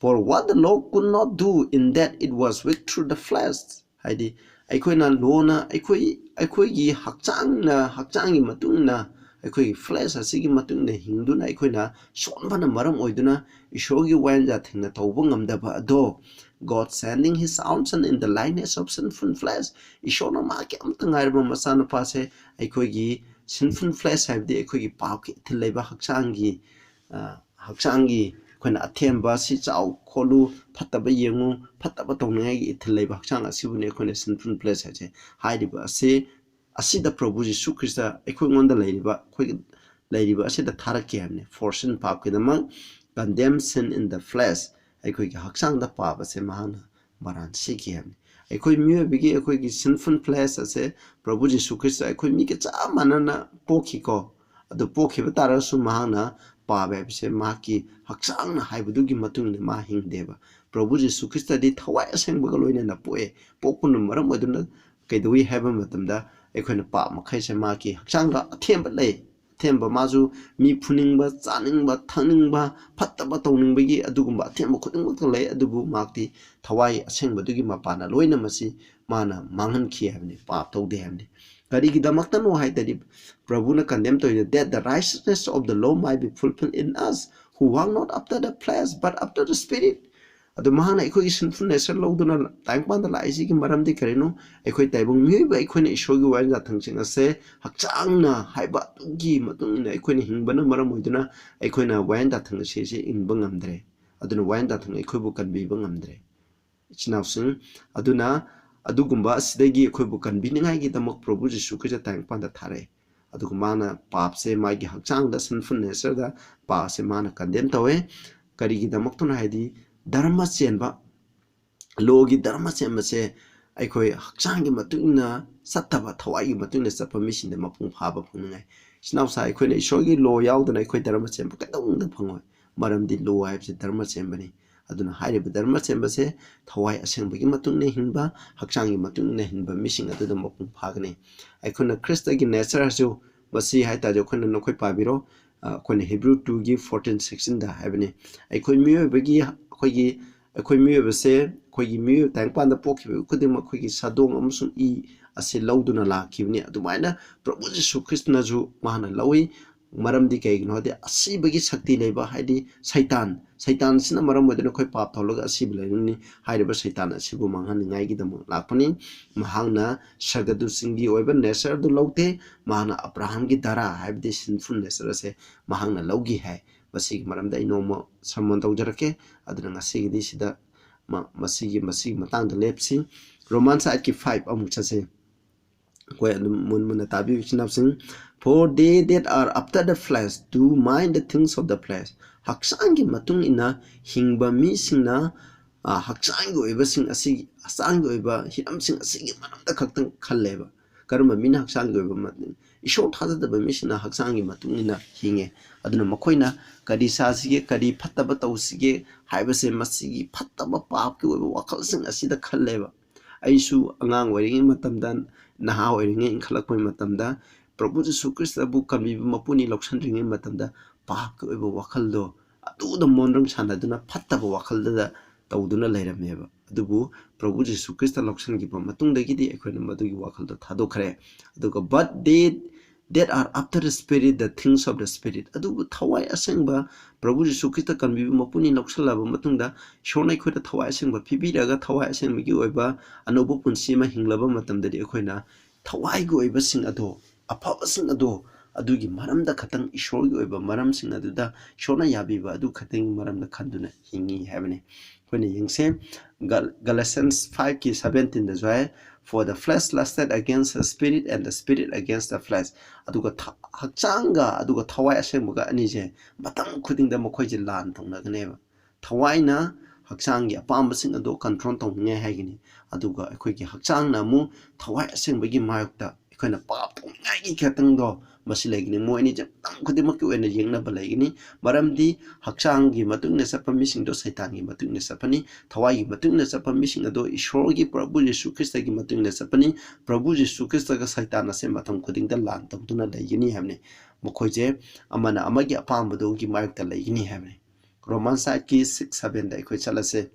"For what the law could not do, in that it was weak through the flesh." ꯍꯥꯏꯗꯤ ꯑꯩꯈꯣꯏꯅ, ꯂꯣꯅ ꯑꯩꯈꯣꯏ, ꯑꯩꯈꯣꯏꯒꯤ ꯍꯛꯆꯥꯡꯅ, ꯍꯛꯆꯥꯡꯒꯤ ꯃꯇꯨꯡ ꯏꯟꯅ, ꯑꯩꯈꯣꯏꯒꯤ flesh ꯑꯁꯤꯒꯤ ꯃꯇꯨꯡ ꯏꯟꯅ ꯍꯤꯡꯗꯨꯅ ꯑꯩꯈꯣꯏꯅ ꯁꯣꯟꯕꯅ ꯃꯔꯝ ꯑꯣꯏꯗꯨꯅ ꯏꯁꯣꯔꯒꯤ ꯋꯥꯌꯦꯜ ꯌꯥꯊꯪꯅ ꯇꯧꯕ ꯉꯝꯗꯕ ꯑꯗꯣ, "God sending his own son in the likeness of sinful flesh", ꯏꯁꯣꯔꯅ ꯃꯍꯥꯛꯀꯤ ꯑꯃꯠꯇ ꯉꯥꯏꯔꯕ ꯃꯆꯥꯅꯨꯄꯥꯁꯦ ꯑꯩꯈꯣꯏꯒꯤ sinful flesh ꯍꯥꯏꯕꯗꯤ ꯑꯩꯈꯣꯏꯒꯤ ꯄꯥꯞꯀꯤ ꯏꯊꯤꯜ ꯂꯩꯕ ꯍꯛꯆꯥꯡꯒꯤ, ꯑ, ꯍꯛꯆꯥꯡꯒꯤ ꯑꯩꯈꯣꯏꯅ ꯑꯊꯦꯝꯕ, "ꯁꯤ ꯆꯥꯎ ꯈꯣꯠꯂꯨ, ꯐꯠꯇꯕ ꯌꯦꯡꯉꯨ, ꯐꯠꯇꯕ ꯇꯧꯅꯤꯡꯉꯥꯏꯒꯤ ꯏꯊꯤꯜ ꯂꯩꯕ ꯍꯛꯆꯥꯡ ꯑꯁꯤꯕꯨꯅꯤ ꯑꯩꯈꯣꯏꯅ sinful flesh ꯍꯥꯏꯁꯦ", ꯍꯥꯏꯔꯤꯕ ꯑꯁꯤ, ꯑꯁꯤꯗ ꯄ꯭ꯔꯚꯨ ꯖꯤꯁꯨ ꯈ꯭ꯔꯤꯁꯇ ꯑꯩꯈꯣꯏꯉꯣꯟꯗ ꯂꯩꯔꯤꯕ, ꯑꯩꯈꯣꯏꯒꯤ ꯂꯩꯔꯤꯕ ꯑꯁꯤꯗ ꯊꯥꯔꯛꯀꯦ ꯍꯥꯏꯕꯅꯤ꯫ "For sin", ꯄꯥꯞꯀꯤꯗꯃꯛ, "condemn sin in the flesh", ꯑꯩꯈꯣꯏꯒꯤ ꯍꯛꯆꯥꯡꯗ ꯄꯥꯞ ꯑꯁꯦ ꯃꯍꯥꯛꯅ ꯃꯔꯥꯟ ꯁꯤꯈꯤ ꯍꯥꯏꯕꯅꯤ꯫ ꯑꯩꯈꯣꯏ ꯃꯤꯑꯣꯏꯕꯒꯤ, ꯑꯩꯈꯣꯏꯒꯤ sinful flesh ꯑꯁꯦ ꯄ꯭ꯔꯚꯨ ꯖꯤꯁꯨ ꯈ꯭ꯔꯤꯁꯇ ꯑꯩꯈꯣꯏ ꯃꯤꯒ ꯆꯞ ꯃꯥꯟꯅꯅ ꯄꯣꯛꯈꯤꯀꯣ꯫ ꯑꯗꯨ ꯄꯣꯛꯈꯤꯕ ꯇꯥꯔꯒꯁꯨ ꯃꯍꯥꯛꯅ ꯄꯥꯞ ꯍꯥꯏꯕꯁꯦ ꯃꯍꯥꯛꯀꯤ ꯍꯛꯆꯥꯡꯅ ꯍꯥꯏꯕꯗꯨꯒꯤ ꯃꯇꯨꯡ ꯏꯟꯅ ꯃꯥ ꯍꯤꯡꯗꯦꯕ꯫ ꯄ꯭ꯔꯚꯨ ꯖꯤꯁꯨ ꯈ꯭ꯔꯤꯁꯇꯗꯤ ꯊꯋꯥꯏ ꯑꯁꯦꯡꯕꯒ ꯂꯣꯏꯅꯅ ꯄꯣꯛꯑꯦ꯫ ꯄꯣꯛꯄꯅ ꯃꯔꯝ ꯑꯣꯏꯗꯨꯅ ꯀꯩꯗꯧꯏ ꯍꯥꯏꯕ ꯃꯇꯝꯗ ꯑꯩꯈꯣꯏꯅ ꯄꯥꯞ ꯃꯈꯩꯁꯦ ꯃꯍꯥꯛꯀꯤ ꯍꯛꯆꯥꯡꯗ ꯑꯊꯦꯝꯕ ꯂꯩ꯫ ꯑꯊꯦꯝꯕ, ꯃꯥꯁꯨ ꯃꯤ ꯐꯨꯅꯤꯡꯕ, ꯆꯥꯅꯤꯡꯕ, ꯊꯛꯅꯤꯡꯕ, ꯐꯠꯇꯕ ꯇꯧꯅꯤꯡꯕꯒꯤ ꯑꯗꯨꯒꯨꯝꯕ ꯑꯊꯦꯝꯕ ꯈꯨꯗꯤꯡꯃꯛꯇ ꯂꯩ, ꯑꯗꯨꯕꯨ ꯃꯍꯥꯛꯇꯤ ꯊꯋꯥꯏ ꯑꯁꯦꯡꯕꯗꯨꯒꯤ ꯃꯄꯥꯟꯅ ꯂꯣꯏꯅ ꯃꯁꯤ ꯃꯥꯅ ꯃꯥꯡꯍꯟꯈꯤ ꯍꯥꯏꯕꯅꯤ, ꯄꯥꯞ ꯇꯧꯗꯦ ꯍꯥꯏꯕꯅꯤ꯫ ꯀꯔꯤꯒꯤꯗꯃꯛꯇꯅꯣ ꯍꯥꯏꯇꯥꯔꯗꯤ, ꯄ꯭ꯔꯚꯨꯅ condemn ꯇꯧꯔꯤꯗꯣ, "That the righteousness of the law might be fulfilled in us, who walk not after the flesh, but after the Spirit." ꯑꯗꯣ ꯃꯍꯥꯛꯅ ꯑꯩꯈꯣꯏꯒꯤ sinful nature ꯂꯧꯗꯨꯅ ꯇꯥꯏꯕꯪꯄꯥꯟꯗ ꯂꯥꯛꯏꯁꯤꯒꯤ ꯃꯔꯝꯗꯤ ꯀꯔꯤꯅꯣ? ꯑꯩꯈꯣꯏ ꯇꯥꯏꯕꯪ ꯃꯤꯑꯣꯏꯕ ꯑꯩꯈꯣꯏꯅ ꯏꯁꯣꯔꯒꯤ ꯋꯥꯌꯦꯜ ꯌꯥꯊꯪꯁꯤꯡ ꯑꯁꯦ ꯍꯛꯆꯥꯡꯅ ꯍꯥꯏꯕ ꯑꯗꯨꯒꯤ ꯃꯇꯨꯡ ꯏꯟꯅ ꯑꯩꯈꯣꯏꯅ ꯍꯤꯡꯕꯅ ꯃꯔꯝ ꯑꯣꯏꯗꯨꯅ ꯑꯩꯈꯣꯏꯅ ꯋꯥꯌꯦꯜ ꯌꯥꯊꯪ ꯑꯁꯤꯁꯦ ꯏꯟꯕ ꯉꯝꯗ꯭ꯔꯦ꯫ ꯑꯗꯨꯅ ꯋꯥꯌꯦꯜ ꯌꯥꯊꯪ ꯑꯩꯈꯣꯏꯕꯨ ꯀꯟꯕꯤꯕ ꯉꯝꯗ꯭ꯔꯦ꯫ ꯏꯆꯤꯟ ꯏꯅꯥꯎꯁꯤꯡ, ꯑꯗꯨꯅ ꯑꯗꯨꯒꯨꯝꯕ ꯑꯁꯤꯗꯒꯤ ꯑꯩꯈꯣꯏꯕꯨ ꯀꯟꯕꯤꯅꯤꯡꯉꯥꯏꯒꯤꯗꯃꯛ ꯄ꯭ꯔꯚꯨ ꯖꯤꯁꯨ ꯈ꯭ꯔꯤꯁꯇ ꯇꯥꯏꯕꯪꯄꯥꯟꯗ ꯊꯥꯔꯛꯑꯦ꯫ ꯑꯗꯨꯒ ꯃꯥꯅ ꯄꯥꯞꯁꯦ, ꯃꯥꯒꯤ ꯍꯛꯆꯥꯡꯗ, sinful nature ꯗ ꯄꯥꯞꯁꯦ ꯃꯥꯅ condemn ꯇꯧꯋꯦ꯫ ꯀꯔꯤꯒꯤꯗꯃꯛꯇꯅꯣ ꯍꯥꯏꯗꯤ, ꯙꯔꯃ ꯆꯦꯟꯕ, law ꯒꯤ ꯙꯔꯃ ꯆꯦꯟꯕꯁꯦ ꯑꯩꯈꯣꯏ ꯍꯛꯆꯥꯡꯒꯤ ꯃꯇꯨꯡ ꯏꯟꯅ ꯆꯠꯇꯕ, ꯊꯋꯥꯏꯒꯤ ꯃꯇꯨꯡ ꯏꯟꯅ ꯆꯠꯄ ꯃꯤꯁꯤꯡꯗ ꯃꯄꯨꯡ ꯐꯥꯕ ꯐꯪꯅꯤꯡꯉꯥꯏ꯫ ꯏꯆꯤꯟ ꯏꯅꯥꯎꯁꯥ, ꯑꯩꯈꯣꯏꯅ ꯏꯁꯣꯔꯒꯤ law ꯌꯥꯎꯗꯅ ꯑꯩꯈꯣꯏ ꯙꯔꯃ ꯆꯦꯟꯕ ꯀꯩꯗꯧꯅꯨꯡꯗ ꯐꯪꯉꯣꯏ꯫ ꯃꯔꯝꯗꯤ law ꯍꯥꯏꯕꯁꯤ ꯙꯔꯃ ꯆꯦꯟꯕꯅꯤ꯫ ꯑꯗꯨꯅ ꯍꯥꯏꯔꯤꯕ ꯙꯔꯃ ꯆꯦꯟꯕꯁꯦ ꯊꯋꯥꯏ ꯑꯁꯦꯡꯕꯒꯤ ꯃꯇꯨꯡ ꯏꯟꯅ ꯍꯤꯡꯕ, ꯍꯛꯆꯥꯡꯒꯤ ꯃꯇꯨꯡ ꯏꯟꯅ ꯍꯤꯡꯕ ꯃꯤꯁꯤꯡ ꯑꯗꯨꯗ ꯃꯄꯨꯡ ꯐꯥꯒꯅꯤ꯫ ꯑꯩꯈꯣꯏꯅ ꯈ꯭ꯔꯤꯁꯇꯒꯤ nature ꯑꯁꯤ, ꯃꯁꯤ ꯍꯥꯏꯇꯥꯔꯗꯤ ꯑꯩꯈꯣꯏꯅ, ꯅꯈꯣꯏ ꯄꯥꯕꯤꯔꯣ, ꯑ, ꯑꯩꯈꯣꯏꯅ Hebrew two ꯒꯤ fourteen sixteen ꯗ ꯍꯥꯏꯕꯅꯤ꯫ ꯑꯩꯈꯣꯏ ꯃꯤꯑꯣꯏꯕꯒꯤ, ꯑꯩꯈꯣꯏꯒꯤ, ꯑꯩꯈꯣꯏ ꯃꯤꯑꯣꯏꯕꯁꯦ, ꯑꯩꯈꯣꯏꯒꯤ ꯃꯤꯑꯣꯏꯕ ꯇꯥꯏꯕꯪꯄꯥꯟꯗ ꯄꯣꯛꯈꯤꯕ ꯈꯨꯗꯤꯡꯃꯛ ꯑꯩꯈꯣꯏꯒꯤ ꯁꯥꯗꯣꯡ ꯑꯃꯁꯨꯡ ꯏ ꯑꯁꯤ ꯂꯧꯗꯨꯅ ꯂꯥꯛꯈꯤꯕꯅꯤ꯫ ꯑꯗꯨꯃꯥꯏꯅ ꯄ꯭ꯔꯚꯨ ꯖꯤꯁꯨ ꯈ꯭ꯔꯤꯁꯇꯅꯁꯨ ꯃꯥꯅ ꯂꯧꯏ꯫ ꯃꯔꯝꯗꯤ ꯀꯩꯒꯤꯅꯣ ꯍꯥꯏꯗꯤ, ꯑꯁꯤꯕꯒꯤ ꯁꯛꯇꯤ ꯂꯩꯕ, ꯍꯥꯏꯗꯤ ꯁꯩꯇꯥꯟ, ꯁꯩꯇꯥꯟꯁꯤꯅ ꯃꯔꯝ ꯑꯣꯏꯗꯨꯅ ꯑꯩꯈꯣꯏ ꯄꯥꯞ ꯊꯧꯂꯒ ꯑꯁꯤꯕ ꯂꯩꯔꯤꯕꯅꯤ꯫ ꯍꯥꯏꯔꯤꯕ ꯁꯩꯇꯥꯟ ꯑꯁꯤꯕꯨ ꯃꯥꯡꯍꯟꯅꯤꯡꯉꯥꯏꯒꯤꯗꯃꯛ ꯂꯥꯛꯄꯅꯤ꯫ ꯃꯍꯥꯛꯅ ꯁꯔꯒꯗꯨꯁꯤꯡꯒꯤ ꯑꯣꯏꯕ nature ꯗꯨ ꯂꯧꯗꯦ꯫ ꯃꯍꯥꯛꯅ ꯑꯕ꯭ꯔꯥꯍꯝꯒꯤ ꯙꯔꯥ, ꯍꯥꯏꯕꯗꯤ sinful nature ꯑꯁꯦ ꯃꯍꯥꯛꯅ ꯂꯧꯈꯤ ꯍꯥꯏ꯫ ꯃꯁꯤꯒꯤ ꯃꯔꯝꯗ ꯑꯩ ꯅꯣꯡꯃ sermon ꯇꯧꯖꯔꯛꯀꯦ꯫ ꯑꯗꯨꯅ ꯉꯁꯤꯒꯤꯗꯤ ꯁꯤꯗ ꯃ-, ꯃꯁꯤꯒꯤ, ꯃꯁꯤꯒꯤ ꯃꯇꯥꯡꯗ ꯂꯦꯞꯁꯤ꯫ Romans eight ꯀꯤ five ꯑꯃꯨꯛ ꯆꯠꯁꯤ꯫ ꯑꯩꯈꯣꯏ ꯑꯗꯨꯝ ꯃꯨꯟ ꯃꯨꯟꯅ ꯇꯥꯕꯤꯌꯨ, ꯏꯆꯤꯟ ꯏꯅꯥꯎꯁꯤꯡ꯫ "For they that are after the flesh do mind the things of the flesh." ꯍꯛꯆꯥꯡꯒꯤ ꯃꯇꯨꯡ ꯏꯟꯅ ꯍꯤꯡꯕ ꯃꯤꯁꯤꯡꯅ, ꯑ, ꯍꯛꯆꯥꯡꯒꯤ ꯑꯣꯏꯕꯁꯤꯡ ꯑꯁꯤꯒꯤ, ꯍꯛꯆꯥꯡꯒꯤ ꯑꯣꯏꯕ ꯍꯤꯔꯝꯁꯤꯡ ꯑꯁꯤꯒꯤ ꯃꯔꯝꯗ ꯈꯛꯇꯪ ꯈꯜꯂꯦꯕ꯫ ꯀꯔꯝꯕ ꯃꯤꯅ ꯍꯛꯆꯥꯡꯒꯤ ꯑꯣꯏꯕ ꯃ-, ꯏꯁꯣꯔ ꯊꯥꯖꯗꯕ ꯃꯤꯁꯤꯡꯅ ꯍꯛꯆꯥꯡꯒꯤ ꯃꯇꯨꯡ ꯏꯟꯅ ꯍꯤꯡꯉꯦ꯫ ꯑꯗꯨꯅ ꯃꯈꯣꯏꯅ ꯀꯔꯤ ꯆꯥꯁꯤꯒꯦ, ꯀꯔꯤ ꯐꯠꯇꯕ ꯇꯧꯁꯤꯒꯦ ꯍꯥꯏꯕꯁꯦ, ꯃꯁꯤꯒꯤ ꯐꯠꯇꯕ ꯄꯥꯞꯀꯤ ꯑꯣꯏꯕ ꯋꯥꯈꯜꯁꯤꯡ ꯑꯁꯤꯗ ꯈꯜꯂꯦꯕ꯫ ꯑꯩꯁꯨ ꯑꯉꯥꯡ ꯑꯣꯏꯔꯤꯉꯩ ꯃꯇꯝꯗ, ꯅꯍꯥ ꯑꯣꯏꯔꯤꯉꯩ ꯏꯟꯈꯠꯂꯛꯄꯒꯤ ꯃꯇꯝꯗ, ꯄ꯭ꯔꯚꯨ ꯖꯤꯁꯨ ꯈ꯭ꯔꯤꯁꯇꯕꯨ ꯀꯟꯕꯤꯕ ꯃꯄꯨꯅꯤ ꯂꯧꯁꯟꯗ꯭ꯔꯤꯉꯩ ꯃꯇꯝꯗ, ꯄꯥꯞꯀꯤ ꯑꯣꯏꯕ ꯋꯥꯈꯜꯗꯣ ꯑꯗꯨꯗ ꯃꯣꯟꯗ꯭ꯔꯪ ꯁꯥꯟꯅꯗꯨꯅ ꯐꯠꯇꯕ ꯋꯥꯈꯜꯗꯨꯗ ꯇꯧꯗꯨꯅ ꯂꯩꯔꯝꯃꯦꯕ꯫ ꯑꯗꯨꯕꯨ ꯄ꯭ꯔꯚꯨ ꯖꯤꯁꯨ ꯈ꯭ꯔꯤꯁꯇ ꯂꯧꯁꯤꯟꯈꯤꯕ ꯃꯇꯨꯡꯗꯒꯤꯗꯤ ꯑꯩꯈꯣꯏꯅ ꯃꯗꯨꯒꯤ ꯋꯥꯈꯜꯗꯣ ꯊꯥꯗꯣꯛꯈ꯭ꯔꯦ꯫ ꯑꯗꯨꯒ, "But they that are after the Spirit, the things of the Spirit." ꯑꯗꯨꯕꯨ ꯊꯋꯥꯏ ꯑꯁꯦꯡꯕ ꯄ꯭ꯔꯚꯨ ꯖꯤꯁꯨ ꯈ꯭ꯔꯤꯁꯇ ꯀꯟꯕꯤꯕ ꯃꯄꯨꯅꯤ ꯂꯧꯁꯤꯜꯂꯕ ꯃꯇꯨꯡꯗ, ꯏꯁꯣꯔꯅ ꯑꯩꯈꯣꯏꯗ ꯊꯋꯥꯏ ꯑꯁꯦꯡꯕ ꯄꯤꯕꯤꯔꯒ, ꯊꯋꯥꯏ ꯑꯁꯦꯡꯕꯒꯤ ꯑꯣꯏꯕ ꯑꯅꯧꯕ ꯄꯨꯟꯁꯤ ꯑꯃ ꯍꯤꯡꯂꯕ ꯃꯇꯝꯗꯗꯤ, ꯑꯩꯈꯣꯏꯅ ꯊꯋꯥꯏꯒꯤ ꯑꯣꯏꯕꯁꯤꯡ ꯑꯗꯣ, ꯑꯐꯕꯁꯤꯡ ꯑꯗꯣ, ꯑꯗꯨꯒꯤ ꯃꯔꯝꯗ ꯈꯛꯇꯪ, ꯏꯁꯣꯔꯒꯤ ꯑꯣꯏꯕ ꯃꯔꯝꯁꯤꯡ ꯑꯗꯨꯗ, ꯏꯁꯣꯔꯅ ꯌꯥꯕꯤꯕ ꯑꯗꯨ ꯈꯛꯇꯪꯒꯤ ꯃꯔꯝꯗ ꯈꯟꯗꯨꯅ ꯍꯤꯡꯉꯤ ꯍꯥꯏꯕꯅꯤ꯫ ꯑꯩꯈꯣꯏꯅ ꯌꯦꯡꯁꯦ, Gal-, Galatians five ꯀꯤ seventeen ꯗꯁꯨ ꯍꯥꯏ, "For the flesh lusted against the spirit, and the spirit against the flesh." ꯑꯗꯨꯒ ꯊ-, ꯍꯛꯆꯥꯡꯒ ꯑꯗꯨꯒ ꯊꯋꯥꯏ ꯑꯁꯦꯡꯕꯒ ꯑꯅꯤꯁꯦ ꯃꯇꯝ ꯈꯨꯗꯤꯡꯗ ꯃꯈꯣꯏꯁꯦ ꯂꯥꯟ ꯇꯧꯅꯒꯅꯦꯕ꯫ ꯊꯋꯥꯏꯅ ꯍꯛꯆꯥꯡꯒꯤ ꯑꯄꯥꯝꯕꯁꯤꯡ ꯑꯗꯣ control ꯇꯧꯅꯤꯡꯉꯥꯏ ꯍꯥꯏꯒꯅꯤ꯫ ꯑꯗꯨꯒ ꯑꯩꯈꯣꯏꯒꯤ ꯍꯛꯆꯥꯡꯅ ꯑꯃꯨꯛ ꯊꯋꯥꯏ ꯑꯁꯦꯡꯕꯒꯤ ꯃꯥꯌꯣꯛꯇ ꯑꯩꯈꯣꯏꯅ ꯄꯥꯞ ꯇꯧꯅꯤꯡꯉꯥꯏꯒꯤ ꯈꯛꯇꯪꯗꯣ ꯃꯁꯤ ꯂꯩꯒꯅꯤ꯫ ꯃꯣꯏ ꯑꯅꯤꯁꯦ ꯃꯇꯝ ꯈꯨꯗꯤꯡꯃꯛꯀꯤ ꯑꯣꯏꯅ ꯌꯦꯡꯅꯕ ꯂꯩꯒꯅꯤ꯫ ꯃꯔꯝꯗꯤ ꯍꯛꯆꯥꯡꯒꯤ ꯃꯇꯨꯡ ꯏꯟꯅ ꯆꯠꯄ ꯃꯤꯁꯤꯡꯗꯣ ꯁꯩꯇꯥꯟꯒꯤ ꯃꯇꯨꯡ ꯏꯟꯅ ꯆꯠꯄꯅꯤ꯫ ꯊꯋꯥꯏꯒꯤ ꯃꯇꯨꯡ ꯏꯟꯅ ꯆꯠꯄ ꯃꯤꯁꯤꯡ ꯑꯗꯣ ꯏꯁꯣꯔꯒꯤ ꯄ꯭ꯔꯚꯨ ꯌꯤꯁꯨ ꯈ꯭ꯔꯤꯁꯇꯒꯤ ꯃꯇꯨꯡ ꯏꯟꯅ ꯆꯠꯄꯅꯤ꯫ ꯄ꯭ꯔꯚꯨ ꯌꯤꯁꯨ ꯈ꯭ꯔꯤꯁꯇꯒ ꯁꯩꯇꯥꯟ ꯑꯁꯦ ꯃꯇꯝ ꯈꯨꯗꯤꯡꯗ ꯂꯥꯟ ꯇꯧꯗꯨꯅ ꯂꯩꯒꯅꯤ ꯍꯥꯏꯕꯅꯤ꯫ ꯃꯈꯣꯏꯁꯦ ꯑꯃꯅ ꯑꯃꯒꯤ ꯑꯄꯥꯝꯕꯗꯨꯒꯤ ꯃꯥꯌꯣꯛꯇ ꯂꯩꯒꯅꯤ ꯍꯥꯏꯕꯅꯤ꯫ ꯔꯣꯃꯟꯁ ꯑꯥꯏꯠꯀꯤ ꯁꯤꯛꯁ ꯁꯚꯦꯟꯗ ꯑꯩꯈꯣꯏ ꯆꯠꯂꯁꯦ꯫